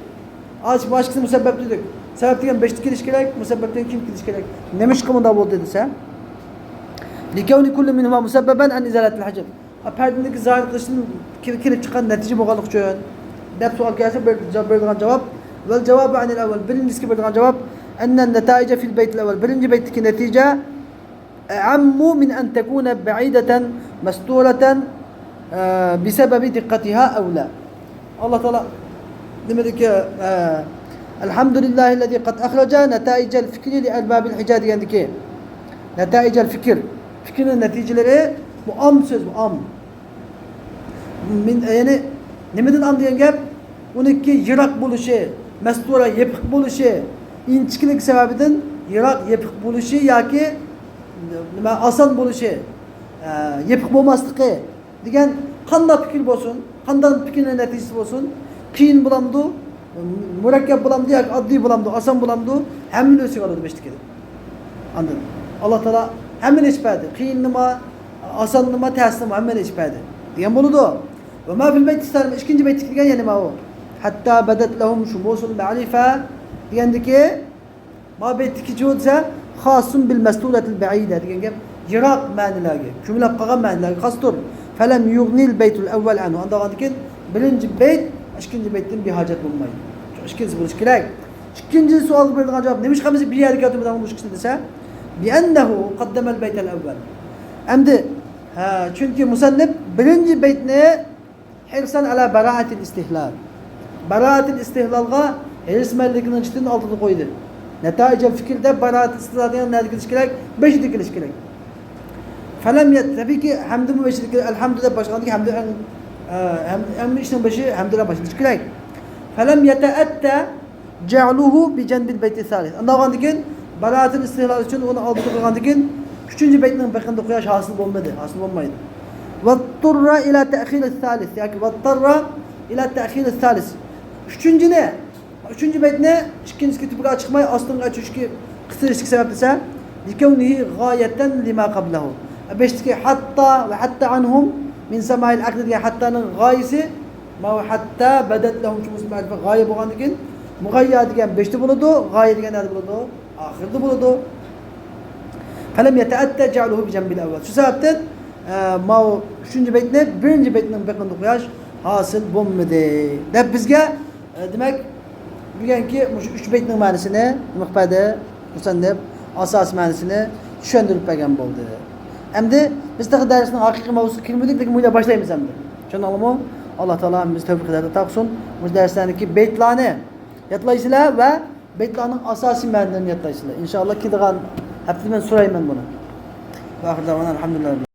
ئاچ، باشقىسى مۇسەببەپ دېدۇق. سەۋەب دېگەن بەشتە كېلىشى كېرەك، مۇسەببەپ دېگەن كېيىن كېلىشى كېرەك. نېمىشقا بۇنداق بولدى دېسە، لكون كل منهما مسببا عن إزالة الحجب. پەردىنىڭكى زاھىر قىلىشتىن كېل-، كېلىپ چىققان نەتىجە بولغانلىقى ئۈچۈن دەپ سوئال كەلسە، بېر-، جاۋاب بېرىدىغان جاۋاب، والجواب عن الأول، بىرىنچىسىگە بېرىدىغان جاۋاب، أن النتائج في البيت الأول، بىرىنچى بەيتتىكى نەتىجە، أعم من أن تكون بعيدة مستورة، ئە، بسبب دقتها أو لا. ئاللا تائالا نېمىدىكى، ئە، الحمد لله الذي قد أخرج نتائج الفكر لأرباب الحجة دېگەندىكى، نتائج الفكر، پىكىرنىڭ نەتىجىلىرى، بۇ ئام سۆز، بۇ ئام. مىن-، يەنى نېمىدىن ئام دېگەن گەپ؟ ئۇنىڭكى يىراق بولۇشى، مەستۇرە يېپىق بولۇشى، ئىنچىكىلىك سەۋەبىدىن يىراق يېپىق بولۇشى ياكى نېمە، ئاسان بولۇشى، ئە، يېپىق بولماسلىقى دېگەن قانداق پىكىر بولسۇن، قانداق پىكىرنىڭ نەتىجىسى بولسۇن، قىيىن بولامدۇ، مۇرەككەپ بولامدۇ ياكى ئاددىي بولامدۇ، ئاسان بولامدۇ، ھەممىنى ئۆز ئىچىگە ئالىدۇ بەشتىكىدە. ئاندىن ئاللا تائالا ھەممىنى ئېچىپ بەردى. قىيىننىمۇ، ئاساننىمۇ، تەسنىمۇ ھەممىنى ئېچىپ بەردى دېگەن بولىدۇ. وما في البيت الثاني، ئىككىنچى بەيتتىكى دېگەن يەنە ماۋۇ. حتى بدت لهم شموس المعرفة دېگەندىكى، ما بەيتتىكىچۇ دېسە، خاص بالمستورة البعيدة دېگەن گەپ يىراق مەنىلەرگە، كۆمۈلۈپ قالغان مەنىلەرگە خاستۇر. فلم يغن البيت الأول عنه. ئانداق بولغاندىكىن بىرىنچى بەيت ئىككىنچى بەيتتىن بىھاجەت بولمايدۇ. شۇ ئىككىنچىسى بولۇشى كېرەك. ئىككىنچى سوئالغا بېرىدىغان جاۋاب، نېمىشقا ھەممىسى بىر يەرگە كەلتۈرمىدىڭ بۇ ئىككىسىنى دېسە، بأنه قدم البيت الأول. ئەمدى، ھە، چۈنكى مۇسەننىپ بىرىنچى بەيتنى حرصا على براءة الاستهلال، براءة الاستهلالغا ھېرىسمەنلىكنىڭ جىددىيىتىنى ئالدىدا قويدى. نتائج الفكر دەپ براءة الاستهلال دېگەن نەدە كېلىشى كېرەك؟ بەشىدە كېلىشى كېرەك. فلم يت، تەبىئىيكى، ھەمدىمۇ بەشىدە كېلىش، الحمد دەپ باشلىغاندىكىن ھەمدە ئەڭ، ئە، ھەم-، ھەممە ئىشنىڭ بېشى ھەمدە بىلەن باشلىنىشى كېرەك. فلم يتأتى جعله بجنب البيت الثالث. ئانداق بولغاندىكىن، براءة الاستهلال ئۈچۈن ئۇنى ئالدىدا قويغاندىكىن، ئۈچىنچى بەيتنىڭ بېقىنىدا قويۇش ھاسىل بولمىدى، ھاسىل بولمايدۇ. واضطر إلى تأخير الثالث ياكى واضطر إلى تأخير الثالث. ئۈچىنچىنى، ئۈچىنچى بەيتنى ئىككىنچىسىكى تۈپىگە چىقماي ئاستىنقى ئەچۈشكە قىستۇرۇشتىكى سەۋەبلىسە، لكونه غاية لما قبله. بەشتىكى حتى وحتى عنهم من سماع العقد دېگەن ھەتتانىڭ غايىسى، ماۋۇ ھەتتا بەدەت لەھۇم شۇ مۇسىبەت غايە بولغاندىن كېيىن، مۇغاييا دېگەن بەشتە بولىدۇ، غايە دېگەن نەدە بولىدۇ؟ ئاخىردا بولىدۇ. فلم يتأتى جعله بجنب الأول. شۇ سەۋەبتىن، ئە، ماۋۇ ئۈچىنچى بەيتنى بىرىنچى بەيتنىڭ بېقىنىدا قويۇش ھاسىل بولمىدى دەپ بىزگە، ئە، دېمەك، بۈگۈنكى مۇشۇ ئۈچ بەيتنىڭ مەنىسىنى نېمە قىلىپ بەردى؟ مۇسەننىپ ئاساسىي مەنىسىنى چۈشەندۈرۈپ بەرگەن بولدى. ئەمدى بىز تېخى دەرسنىڭ ھەقىقىي ماۋزۇسىغا كىرمىدۇق، لېكىن بۇ يەردە باشلايمىز ئەمدى. چۈشەندىڭلارمۇ؟ ئاللا تائالا ھەممىمىزگە تەۋپىق ھىدايەت ئاتا قىلسۇن. مۇشۇ دەرسلەرنىڭكى بەيتلارنى يادلايسىلەر ۋە بەيتلارنىڭ ئاساسىي مەنىلىرىنى يادلايسىلەر. ئىنشائاللا، كېلىدىغان ھەپتىدە مەن سورايمەن بۇنى. ۋە ئاخىر دەۋانا ئەلھەمدۇلىللاھ.